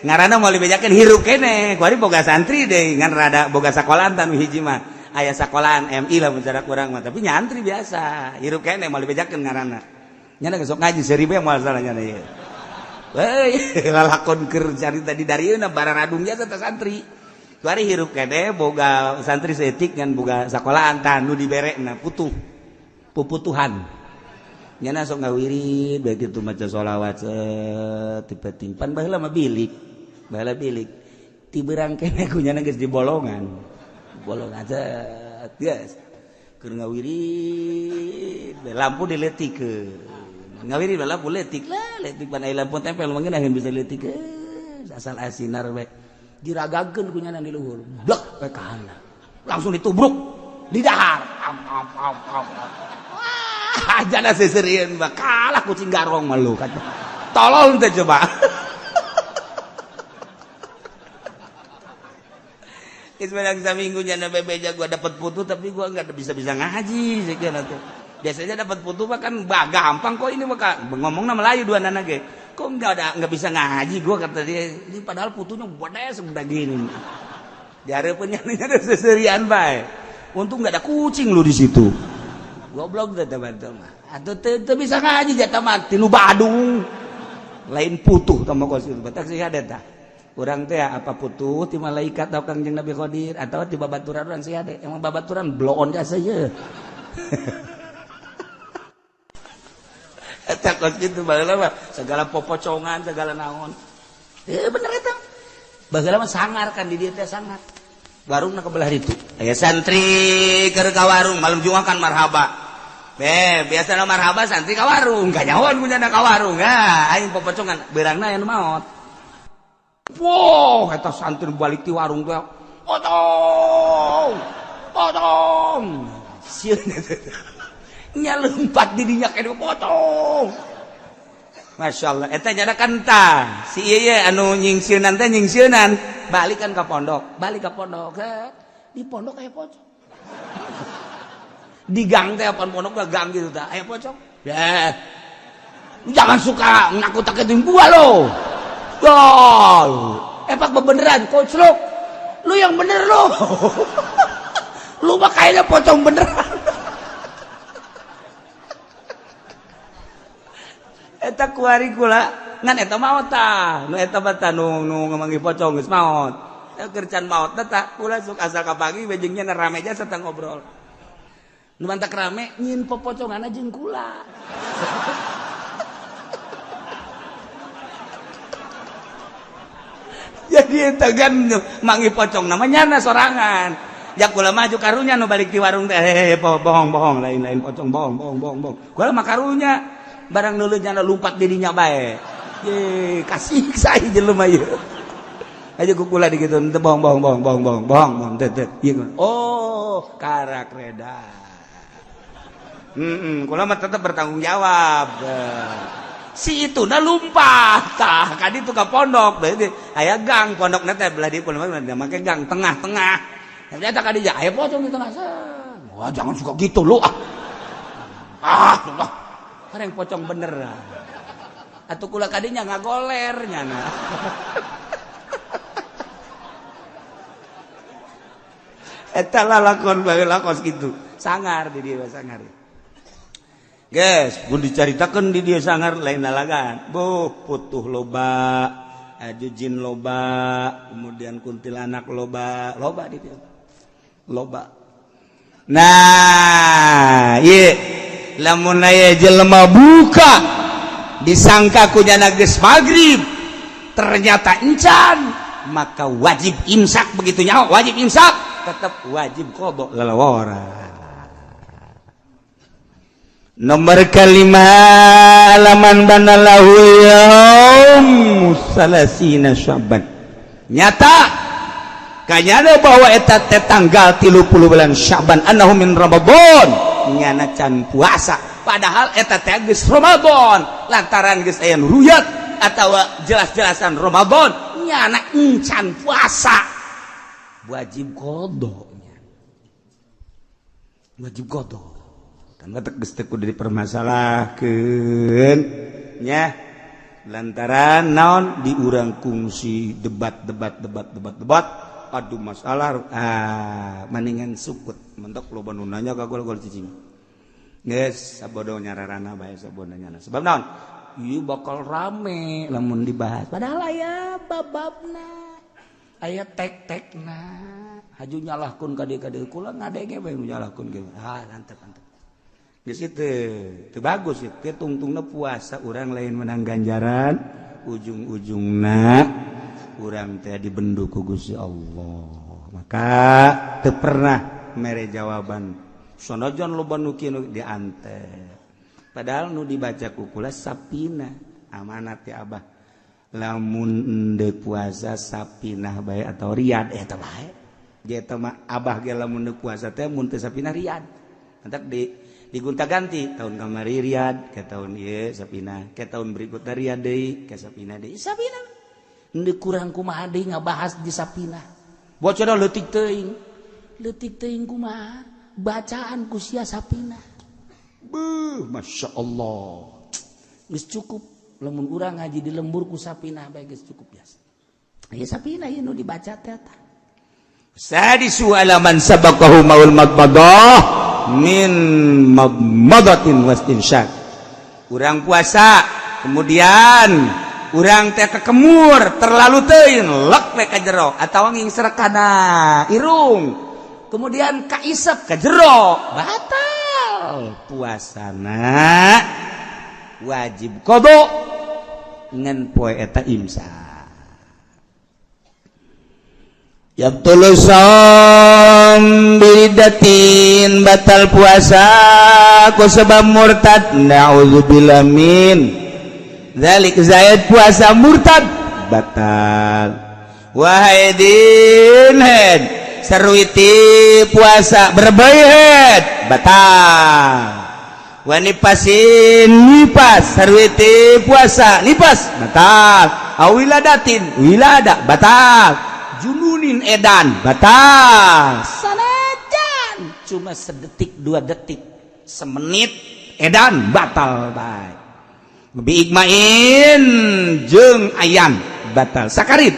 Ngaranna moal dibejakeun hirup keneh. Kuari boga santri deui ngan rada boga sakolahan tan hiji mah. Aya sakolahan MI lah mun cara kurang mah, tapi nyantri biasa. Hirup keneh moal dibejakeun ngaranna. Nyana geus sok ngaji seribu yang moal salah nyana ieu. Hei, lalakon keur carita di darieuna bararadung jasa teh santri. Kuari hirup keneh boga santri seetik ngan boga sakolahan tah nu diberekna putuh. Puputuhan. Nyana sok ngawirid bae kitu maca sholawat set ti pan baheula mah bilik. Baheula bilik. Ti beurang keneh ku nyana geus di bolongan. Bolongan set geus. Keur ngawirid lampu diletikeun. Ngawirid lampu letik lah, letik pan aya lampu tempel mah ngeunaheun bisa diletikeun. Asal asinar bae. Diragakeun ku nyana di luhur. Blek we ka handap. Langsung ditubruk di dahar. Am am am am. Wah, jana seserieun mah kalah kucing garong mah lu. Tolol teh coba. Geus menang saminggu nyana bebeja gua dapat putu tapi gua enggak bisa-bisa ngaji sekian atuh. Biasanya dapat putu mah kan gampang kok ini mah ngomongna Melayu dua nana ge. Kok enggak bisa ngaji gua kata dia. Ini padahal putunya gede segede gini. Dihareupeun nya seserian bae. Untung enggak ada kucing lu di situ. Goblok teh teman-teman. Atuh teu bisa ngaji jatah mah tinu Badung. Lain putuh tah mah kos kitu. Batak sih ada tah. Urang teh apa putuh ti malaikat atau Kangjeng Nabi Khidir atau ti babaturan urang sih ada. Emang babaturan bloon jasa ye. Eta kos kitu baheula mah segala popocongan segala naon. Bener eta. Baheula mah sangar kan di dieu teh sangar. Warungna ke belah ditu. Aya santri keur ka warung malam Jumat kan marhaba. Biasana marhaba santri ka warung, kanyahoan kunyana ka warung. Ah, aing popocongan beurangna aya nu maot. Wow, eta santri balik ti warung teh. Potong. Potong. Sieun nya lompat di dinya kene potong. Masya Allah, eta nyana kan tah. Si ieu ye anu nyingsieunan teh nyingsieunan, balik kan ka pondok, balik ka pondok. Di pondok aya pocong. Di gang teh apaan pondok gak gang gitu tah, aya pocong. Ya. Jangan suka nakut-nakutin gua lo. Gol. Epak bebeneran, koclok. Lu yang bener lu. Lu mah kayaknya pocong beneran. Eta kuari kula ngan eta maot tah. Nu eta mah tah nu ngamanggih pocong geus maot. Keur can maot teh tah kula sok asal ka pagi bejengnya rame jasa tah ngobrol. Nu mantak rame nyin popocongan jeung kula. Jadi eta kan manggih pocong namanya nyana sorangan. Ya kula maju karunya nu balik di warung teh bohong-bohong lain-lain pocong bohong bohong bohong bohong. Kula mah karunya barang nulun nyana lumpat dirinya bae. Ye kasih saya jelema ieu. Aja ku kula dikitu teu bohong bohong bohong bohong bohong bohong bohong teu teu. Oh, karak reda. Kula mah tetep bertanggung jawab. Si itu na lumpat tah kadi itu ka pondok berarti aya gang pondokna teh belah dieu pondok make gang tengah-tengah. Ternyata kadi aya pocong di tengah. Wah, jangan suka gitu lu ah. Ah, Allah. Kareng pocong bener. Atuh kula kadinya ngagoler nyana. Eta lalakon baheula kos kitu. Sangar di dieu sangar. Guys, pun dicaritakeun di dieu sangar lain lalagan. Buh, putuh loba, aju jin loba, kemudian kuntilanak loba, loba di dieu. Loba. Nah, ieu lamun aya jelema buka disangka ku nyana geus magrib, ternyata encan, maka wajib imsak begitu nyaho, wajib imsak, tetap wajib qada lalawara. Nomor kelima laman banalahu yaum salasina Syaban. Nyata kanyana bahwa eta teh tanggal 30 bulan Syaban annahu min Ramadan nyana can puasa padahal eta teh geus Ramadan lantaran geus aya nu ruyat atawa jelas-jelasan Ramadan nyana encan puasa wajib qada nya wajib qada. Kan geus teu kudu dipermasalahkeun nya lantaran naon di urang kungsi debat debat debat debat debat adu masalah ah maningan sukut mentok loba nu nanya ka gol-gol cicing geus sabodo nyararana bae sabodo nyana sebab naon ieu bakal rame lamun dibahas padahal aya bababna aya tek-tekna haju nyalahkeun ka dieu kula ngadenge bae nu nyalahkeun ge ah mantep mantep. Geus itu teu bagus ieu tungtungna puasa urang lain menang ganjaran ujung-ujungna urang teh dibendu ku Gusti Allah. Maka teu pernah mere jawaban sanajan loba nu kieu diante. Padahal nu dibaca ku kula sapina amanat ti Abah. Lamun endeu puasa sapinah bae atau riyad eta bae. Ge eta mah Abah ge lamun endeu puasa teh mun teu sapinah riyad. Entak di digonta-ganti tahun kamari riyad ke tahun ieu sapina ke tahun berikutnya riyad deui ke sapina deui sapina. Endeu kurang kumaha deui ngabahas di sapina. Bocor leutik teuing, leutik teuing kumaha bacaan ku sia Sapina. Beuh, Masya Allah, geus cukup lamun urang ngaji di lembur ku Sapina bae geus cukup biasa. Ya, Sapina ieu nu dibaca teh eta. Sadisu ala man sabaqahu maul madmadah min madmadatin wastinsyaq. Urang puasa, kemudian urang teh kekemur terlalu teuing, lek we ka jero atawa ngingsrek kana irung, kemudian kaisep ka jero, batal puasana, wajib qada ngan poe eta imsak. Yabtulu shaum biriddatin, batal puasa ku sebab murtad, na'udzubillah min dzalik. Zaid puasa murtad batal. Wahaidin head sarwiti puasa berbaik batal. Wanifasin nipas sarwiti puasa nipas batal. Awiladatin wilada batal. Jununin edan batal. Sanajan cuma sedetik, 2 detik, semenit edan batal baik. Bi igmain jeung ayan batal. Sakarit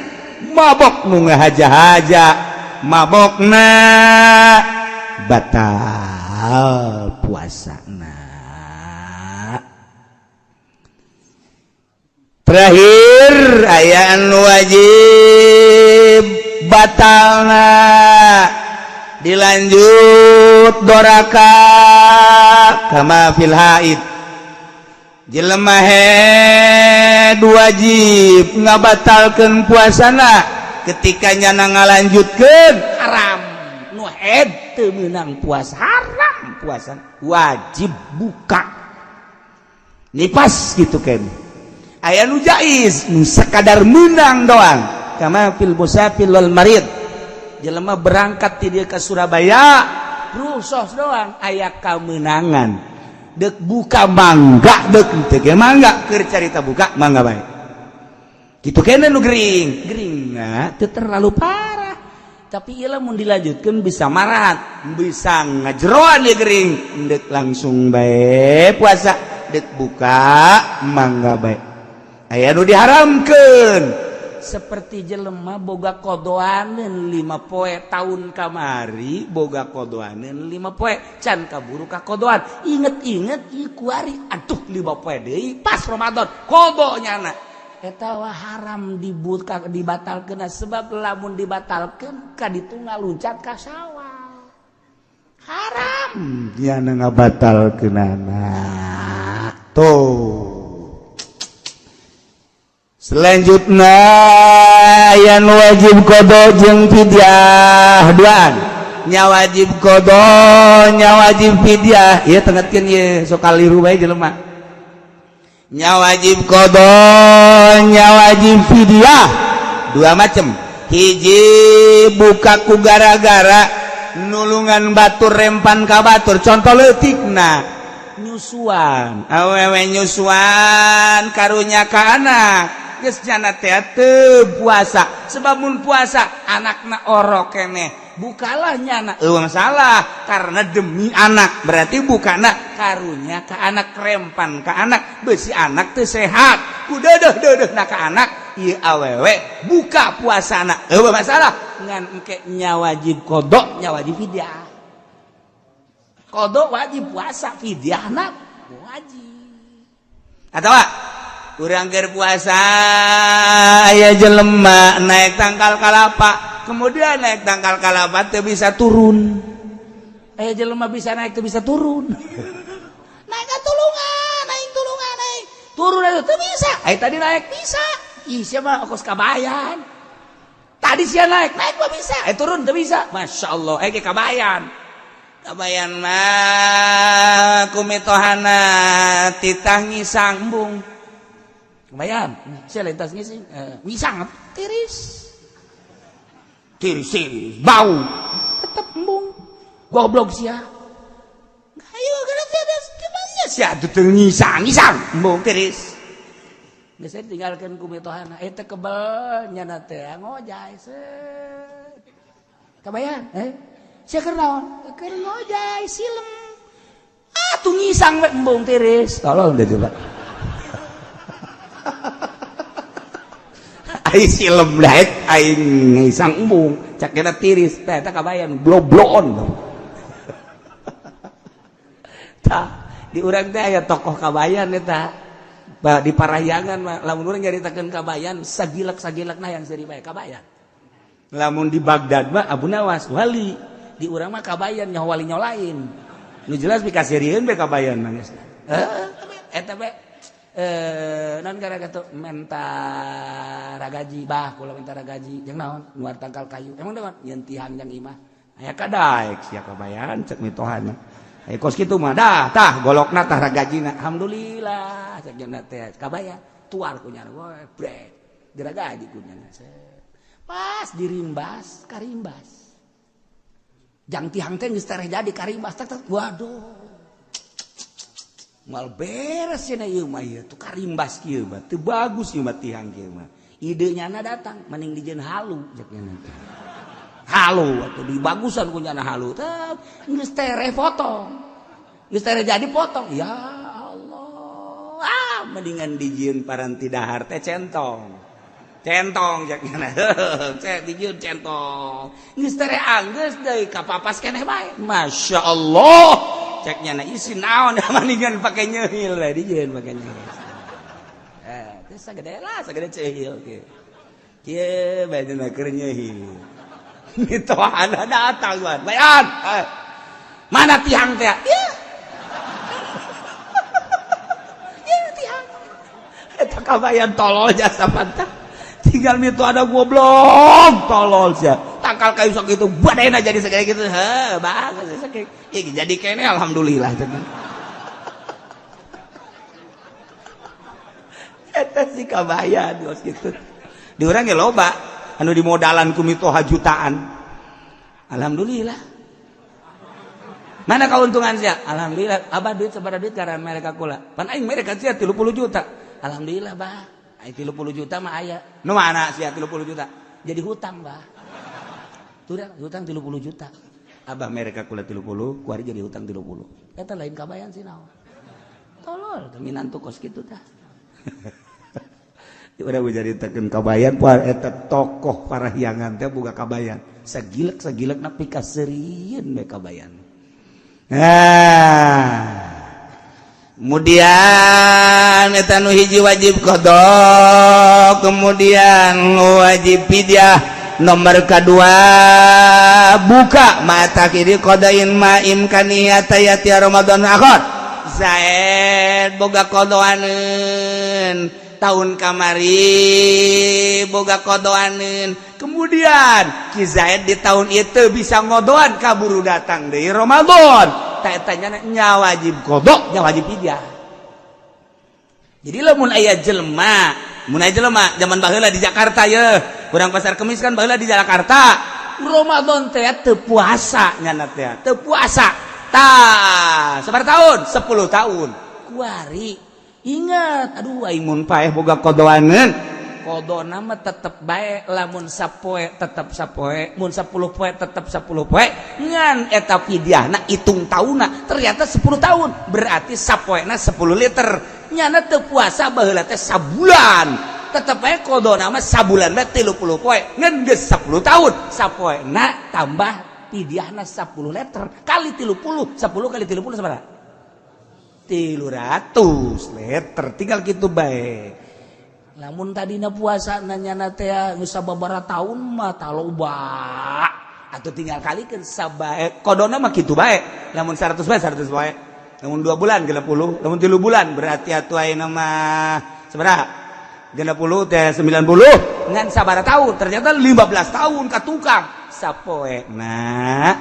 mabok nu ngahaja-haja mabokna batal puasana. Terakhir aya anu wajib batalna dilanjut doraka, kama fil haid. Jelema head wajib ngabatalkeun puasana ketika nyana ngalanjutkeun haram. Nu head teu meunang puasa, haram puasa, wajib buka. Nipas gitu kan aya nu jaiz, nu sekadar menang doang, kama fil musafir wal marid. Jelema berangkat ti dieu ka Surabaya, rusuh doang aya kamenangan, dek buka mangga, dek teu ge mangga, keur carita buka mangga bae kitu kene. Nu gering gering nah teu terlalu parah, tapi ieu mun dilanjutkeun bisa marat. Bisa ngajeroan ya gering. Dek langsung bae puasa, dek buka mangga bae, aya nu diharamkeun. Seperti jelema boga kodoaneun 5 poe tahun kamari, boga kodoaneun 5 poe, can kaburu ka kodoan, inget-inget ieu kuari, aduh, 5 poe deui pas Ramadan kodo nyana. Eta wah haram dibuka, dibatalkeun, sebab lamun dibatalkeun ka ditu ngaluncat ka sawah, haram. Nyana ngabatalkeunana tuh. Selanjutnya yang wajib qada jeung fidyah duaan, nya wajib qada, nya wajib fidyah. Ieu tengetkeun ieu, sok kaliru bae jelema. Nya wajib qada, nya wajib fidyah dua macam. Hiji, buka ku gara-gara nulungan batur, rempan ka batur. Contoh leutikna nyusuan, awewe nyusuan karunya ka anak, geus nyana teh teu puasa, sebab mun puasa anakna orok keneh. Bukalah nyana, eueuh masalah karena demi anak, berarti bukana karunya ka anak, rempan ka anak, besi anak teu sehat ku deudeuh deudeuh ka anak. Ieu awewe buka puasana eueuh masalah, ngan engke nya wajib qada, nya wajib fidyah. Qada wajib puasa, fidyahna wajib. Atau urang keur puasa aya jelema naik tangkal kalapa, kemudian naik tangkal kalapa teu bisa turun. Aya jelema bisa naik, teu bisa turun. Naik ka tulungan, naik tulungan, naik turun aja teu bisa. Ai tadi naik bisa. Ih, siapa kos kabayan tadi sia naik, naik mah bisa, eh turun teu bisa. Masya Allah, eh kabayan. Kabayan mah kumitohana titah ngisang. Embung, kabayan sia lain tas ngising, ngisang tiris. Tiris tiris bau. Tetep embung, goblok sia. Ayo kana tiris gimana sia teu ngisang ngisang embung tiris. Geus tinggalkeun ku mitohana eta kebel, nyana teh ngojay set. Kabayan, eh? Sia keur naon? Keur ngojay silem. Ah, tuh ngisang we embung tiris. Tolol deh coba. Ai silem daek aing ngisang embung, cak kena tiris, teh eta kabayan blobloon. Tah, di urang teh aya tokoh kabayan eta. Bah, di Parahyangan mah lamun urang nyaritakeun kabayan sagilek-sagilekna yang seuri bae kabayan. Lamun di Baghdad mah Abu Nawas wali, di urang mah kabayan nyaho wali nyaho lain. Nu jelas pikaseurieun bae kabayan mah geus. Heuh, eta bae non gara kitu menta ragaji bah kula menta ragaji jeung naon nuar tangkal kayu emang naon nyeun tihang jang imah aya kadaek sia kabayan cek mitohana. Aya kos kitu mah dah tah golokna tah ragajina alhamdulillah cek jeung teh kabayan tuar ku nyana we brek diragaji ku nyana. Pas dirimbas karimbas jang tihang teh geus tereh jadi karimbas tak tak waduh mal beres cenah ieu mah ieu tuh karimbas kieu mah teu bagus ieu mah tihang kieu mah ide nyana datang mending dijieun halu cek nyana teh halu atuh dibagusan ku nyana halu teh geus tereh potong geus tereh jadi potong ya Allah ah mendingan dijieun paranti dahar teh centong centong cek nyana cek dijieun centong geus tereh anggeus deui kapapas keneh bae Masya Allah cek nyana isi naon mendingan pake nyehil we dijieun pake nyehil teh sagede lah sagede cehil kieu kieu bae dina keur nyehil mitohana datang wan bayan mana tihang teh ya ya tihang eta kabayan tolol jasa pantah tinggal mito ada goblok tolol sia tangkal kayu sok itu badena jadi segede gitu heh bagus sakitu ya jadi kene alhamdulillah eta si kabayan geus kitu di urang ge loba anu dimodalan ku mitoha jutaan alhamdulillah mana keuntungan sia alhamdulillah abah duit sabaraha duit karena mereka kula pan aing mereka sia 30 juta alhamdulillah bah aing 30 juta mah aya nu mana sia 30 juta jadi hutang bah tuh hutang 30 juta abah mereka kula 30 kuari jadi hutang 30 eta lain kabayan sih naon tolol minantu kos kitu tah udah nyaritakeun kabayan poe eta tokoh Parahyangan teh boga kabayan sagilek-sagilek na pikaseurieun we kabayan. Nah, kemudian eta nu hiji wajib qada, kemudian wajib fidyah. Nomor kedua buka mata kiri qadain ma imkaniyata yati Ramadan akhir. Zaid boga qodoaneun tahun kamari boga qodoaneun, kemudian Ki Zaid di tahun itu bisa ngodoan kaburu datang dari Ramadan tak tanya nya wajib qada nya wajib fidyah. Jadi lamun aya jelema mun aya jelema zaman baheula di Jakarta ye kurang pasar Kemis kan baheula di Jakarta Ramadan teh teu puasa nyana teh teu puasa tah sabaraha tahun 10 tahun kuari ingat aduh aing mun paeh boga qodoaneun qadona mah tetep bae lamun sapoe tetep sapoe mun 10 poe tetep 10 poe ngan eta fidyahna hitung taunna ternyata 10 tahun berarti sapoena 10 liter nyana teu puasa baheula teh sabulan tetep bae qadona mah sabulan bae 30 poe ngan geus 10 tahun sapoena tambah fidyahna 10 liter kali 30 10 kali 30 sabaraha 300 liter tinggal gitu bae. Lamun tadina puasa nanya teh geus sababaraha tahun mah taloba atau tinggal kalikeun sabae qadona mah kitu bae lamun 100 bae 100 bae lamun 2 bulan 60 lamun 3 bulan berarti atuh ayeuna mah sabaraha 60 teh 90 ngan sabaraha tahun ternyata 15 tahun ka tukang sapoe nah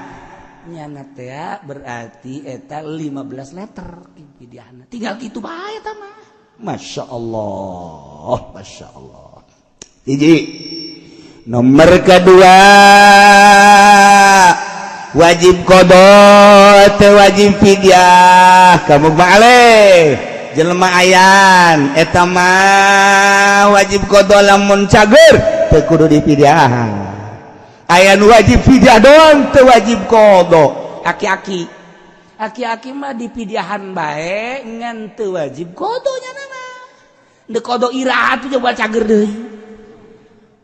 nyana teh berarti eta 15 liter fidyahna tinggal kitu bae eta mah. Masya Allah, Masya Allah. Hiji nomor kedua wajib qada teu wajib fidyah kamu balik jelema ayan eta mah wajib qada lamun cager teu kudu dipidyahan. Aya nu wajib fidyah doang, teu wajib qada. Aki-aki, aki-aki mah dipidiahan bae, ngan teu wajib qada. Nya nama deuk qada iraha tuh, coba cager deui.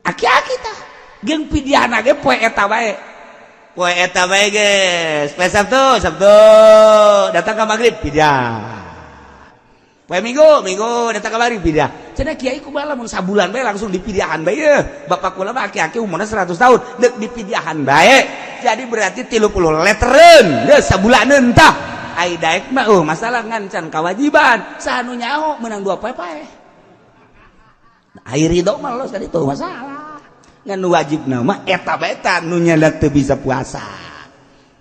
Aki-aki tah jeung pidiahna ge poe eta bae. Poe eta bae geus. Poe Sabtu, Sabtu datang ka maghrib fidyah. Poe Minggu, Minggu datang ka maghrib fidyah. Cenah kiai, kumaha lamun sabulan bae langsung dipidiahan bae? Ye bapak kula mah aki-aki, umurna 100 tahun, deuk dipidiahan bae. Jadi berarti 30 leteren geus sabulaneun tah. Ai daek mah, oh, masalah ngan can kewajiban. Saha nu nyaho menang dua poe pae? Ai ridho mah los kan, itu masalah. Ngan wajib nama eta bae ta, nu nyada teu bisa puasa.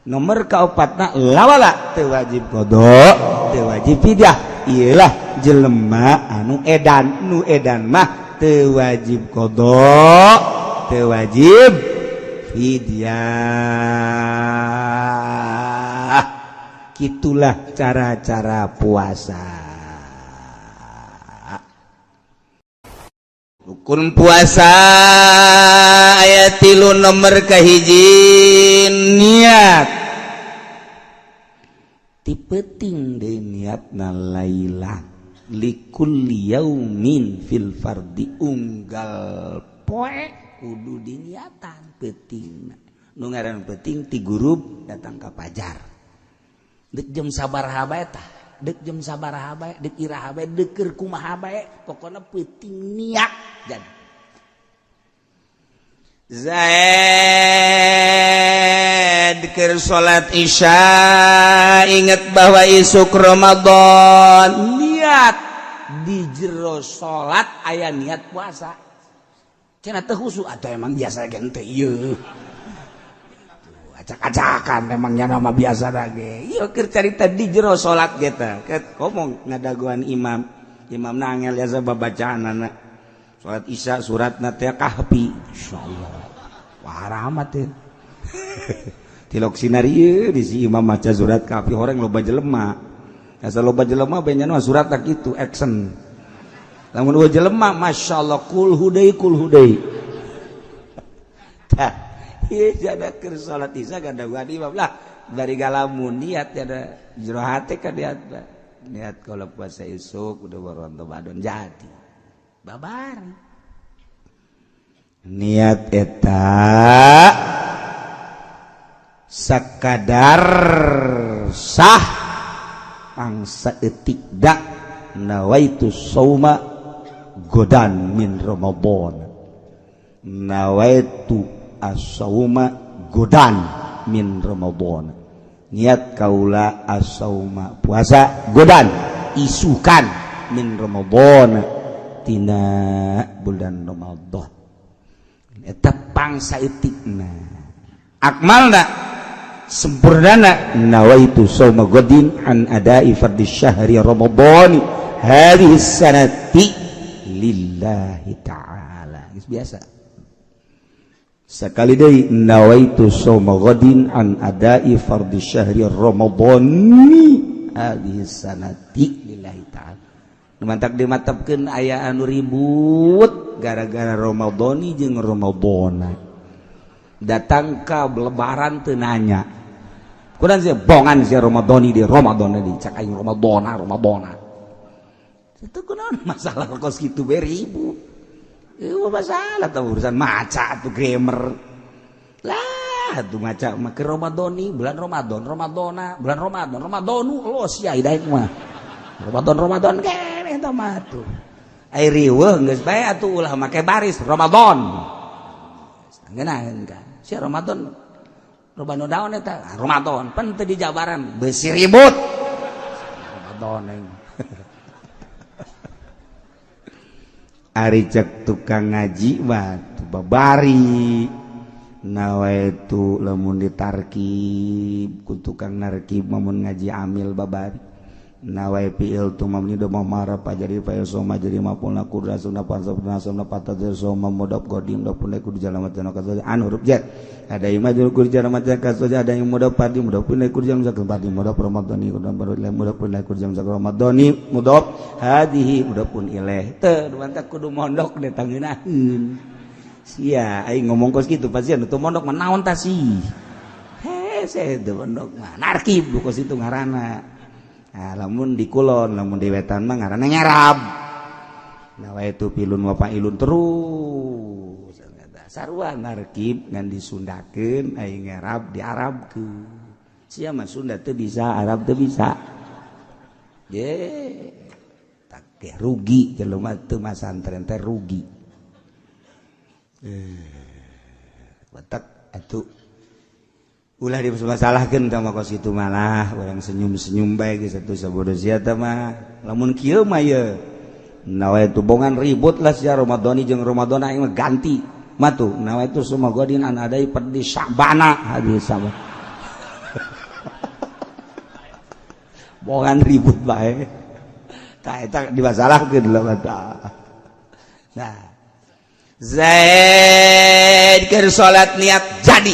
Nomor kaopatna, lawala teu wajib qada, teu wajib fidyah. Iyalah jelema anu edan. Nu edan mah teu wajib qada, teu wajib fidyah. Gitulah cara-cara puasa. Rukun puasa aya tilu. Nomor kahiji, niat. Ti peuting deui niatna, laila likulli yaumin fil fardi, unggal poe kudu diniatan peuting. Nu ngaran peuting ti gurub datang ka pajar, dek jam sabaraha bae tah, dek jam sabaraha bae, dek iraha bae, dek keur kumaha bae, pokona peuting niat. Jadi Zaid keur salat Isya inget bahwa isuk Ramadan, niat di jero salat aya niat puasa. Cenah teu khusyuk atau emang biasa gente ieu acak-acakan, emangnya nama biasa lagi. Ieu keur carita di jero salat kita ket ngomong ngadaguan imam, imam nangel ya babacaan anak salat Isya suratna teh Kahfi. Insyaallah, wah, rahmat teh tilok sinar ieu di si imam maca surat Kahfi. Horeng loba jelema, asa loba jelema benya mah surat tak itu action. Lamun eueuh jelema, masyaallah, kulhu deui, kulhu deui. Tah ieu jada keur salat Isya gadaguan imam lah dari galamun niat ada jero hate kan, niat niat kalau puasa isuk udah baru Ramadan, jadi babar. Niat eta sakadar sah pangsa etik dak nawaitu sauma godan min Ramadan, nawaitu as-sauma godan min Ramadan, niat kaula as-sauma puasa, godan isukan, min Ramadan tina bulan Ramadan. Eta pangsa etikna. Akmalna, sempurnana, nawaitu sauma godin an adai fardhi syahri Ramadan hadhihi sanati lillahi ta'ala. Geus biasa. Sekali deui, nawaitu sauma godin an adai fardhi syahri Ramadan hadhihi sanati lillahi ta'ala. Nu mantak dimatepkeun aya anu ribut gara-gara Ramadhani jeung Ramadhana. Datang ka lebaran teu nanya kurang sih bongan si Ramadhani di Ramadan di cak aing Ramadhana Ramadhana itu kunaon masalah kos kitu bae ribut. Itu masalah tuh urusan maca tuh grammar lah tuh, maca mah ke Ramadhani bulan Ramadan, Ramadhana bulan Ramadan, Ramadhanu los ya daek mah Ramadan Ramadan keneh eta mah tuh. Ai riweuh geus bae atuh, ulah make baris Ramadan. Ngeunaheun kan si Ramadan Ramadan daun eta Ramadan pan teu di jabaran beusi ribut Ramadan aing. Ari cek tukang ngaji mah babari nawaitu lamun ditarkib ku tukang narkib, mun ngaji amil babari nawai fiil tu mamni do mamara jadi fa'il soma jadi maf'ul kurra sunna pansab nasabna patah soma mudaf qadim mudaf pun kudu jalan matan kasoja an huruf jar ada yang majrur kudu jalan matan kasoja, ada yang mudaf padi mudaf pun kudu jalan matan padi mudaf ramadhani kudu baru mudaf pun kudu jalan ramadhani mudaf hadihi mudaf pun ilaih teu mantap kudu mondok deh tangeunaheun. Sia aing ngomong kos kitu pasti anu teu mondok mah naon tah sih. Hese teu mondok mah narkib kos itu ngaranna. Nah, lamun di kulon, lamun di wetan mah ngaranna nyarab. Nawaitu filun wa fa'ilun terus. Sarua narkib ngan disundakeun, aing ngarab diarabkeun. Sia mah Sunda teu bisa, Arab teu bisa. Ye, tak rugi jelema teu masantren teh rugi. Batak atuh ulah dimasalahkeun tah mah kos kitu malah urang senyum-senyum bae geus atuh sabodo sia teh mah. Lamun kieu mah ye nawaitu bongan ribut lah sia Ramadhani jeung Ramadan aing mah ganti matu nawaitu shauma ghadin an adai fardhi Sya'bana hadis sama. Bongan ribut bae tah eta dimasalahkeun lah mata. Nah, Zaid keur salat niat jadi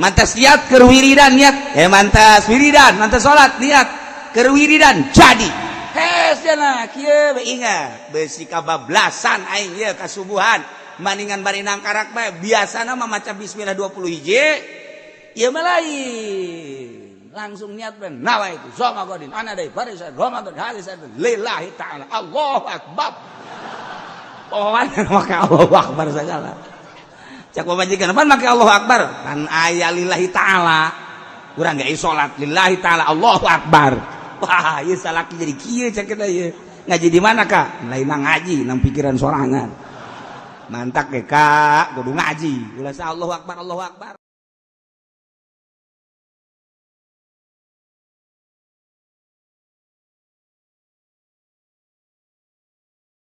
mantas niat keur wiridan niat mantas wiridan mantas salat niat keur wiridan jadi. Hes cenah kieu we ingat besi kabablasan aing ieu kasubuhan maningan bari nangkarak bae biasana mah maca bismillah 20 hiji ieu mah lain langsung niat ben nawaitu shauma ghadin ana dai farisa Ramadan hadis lillahi ta'ala Allahu akbar. Pohoan make Allahu akbar segala. Cak pamajikan pan make Allahu akbar kan aya lillahi ta'ala. Urang ge salat lillahi ta'ala Allahu akbar. Wah, ieu salaki jadi kieu cak kita ieu. Ngaji di mana, Kak? Lain ngaji nang pikiran sorangan. Mantak ge, Kak, kudu ngaji. Ulah Allahu akbar Allahu akbar.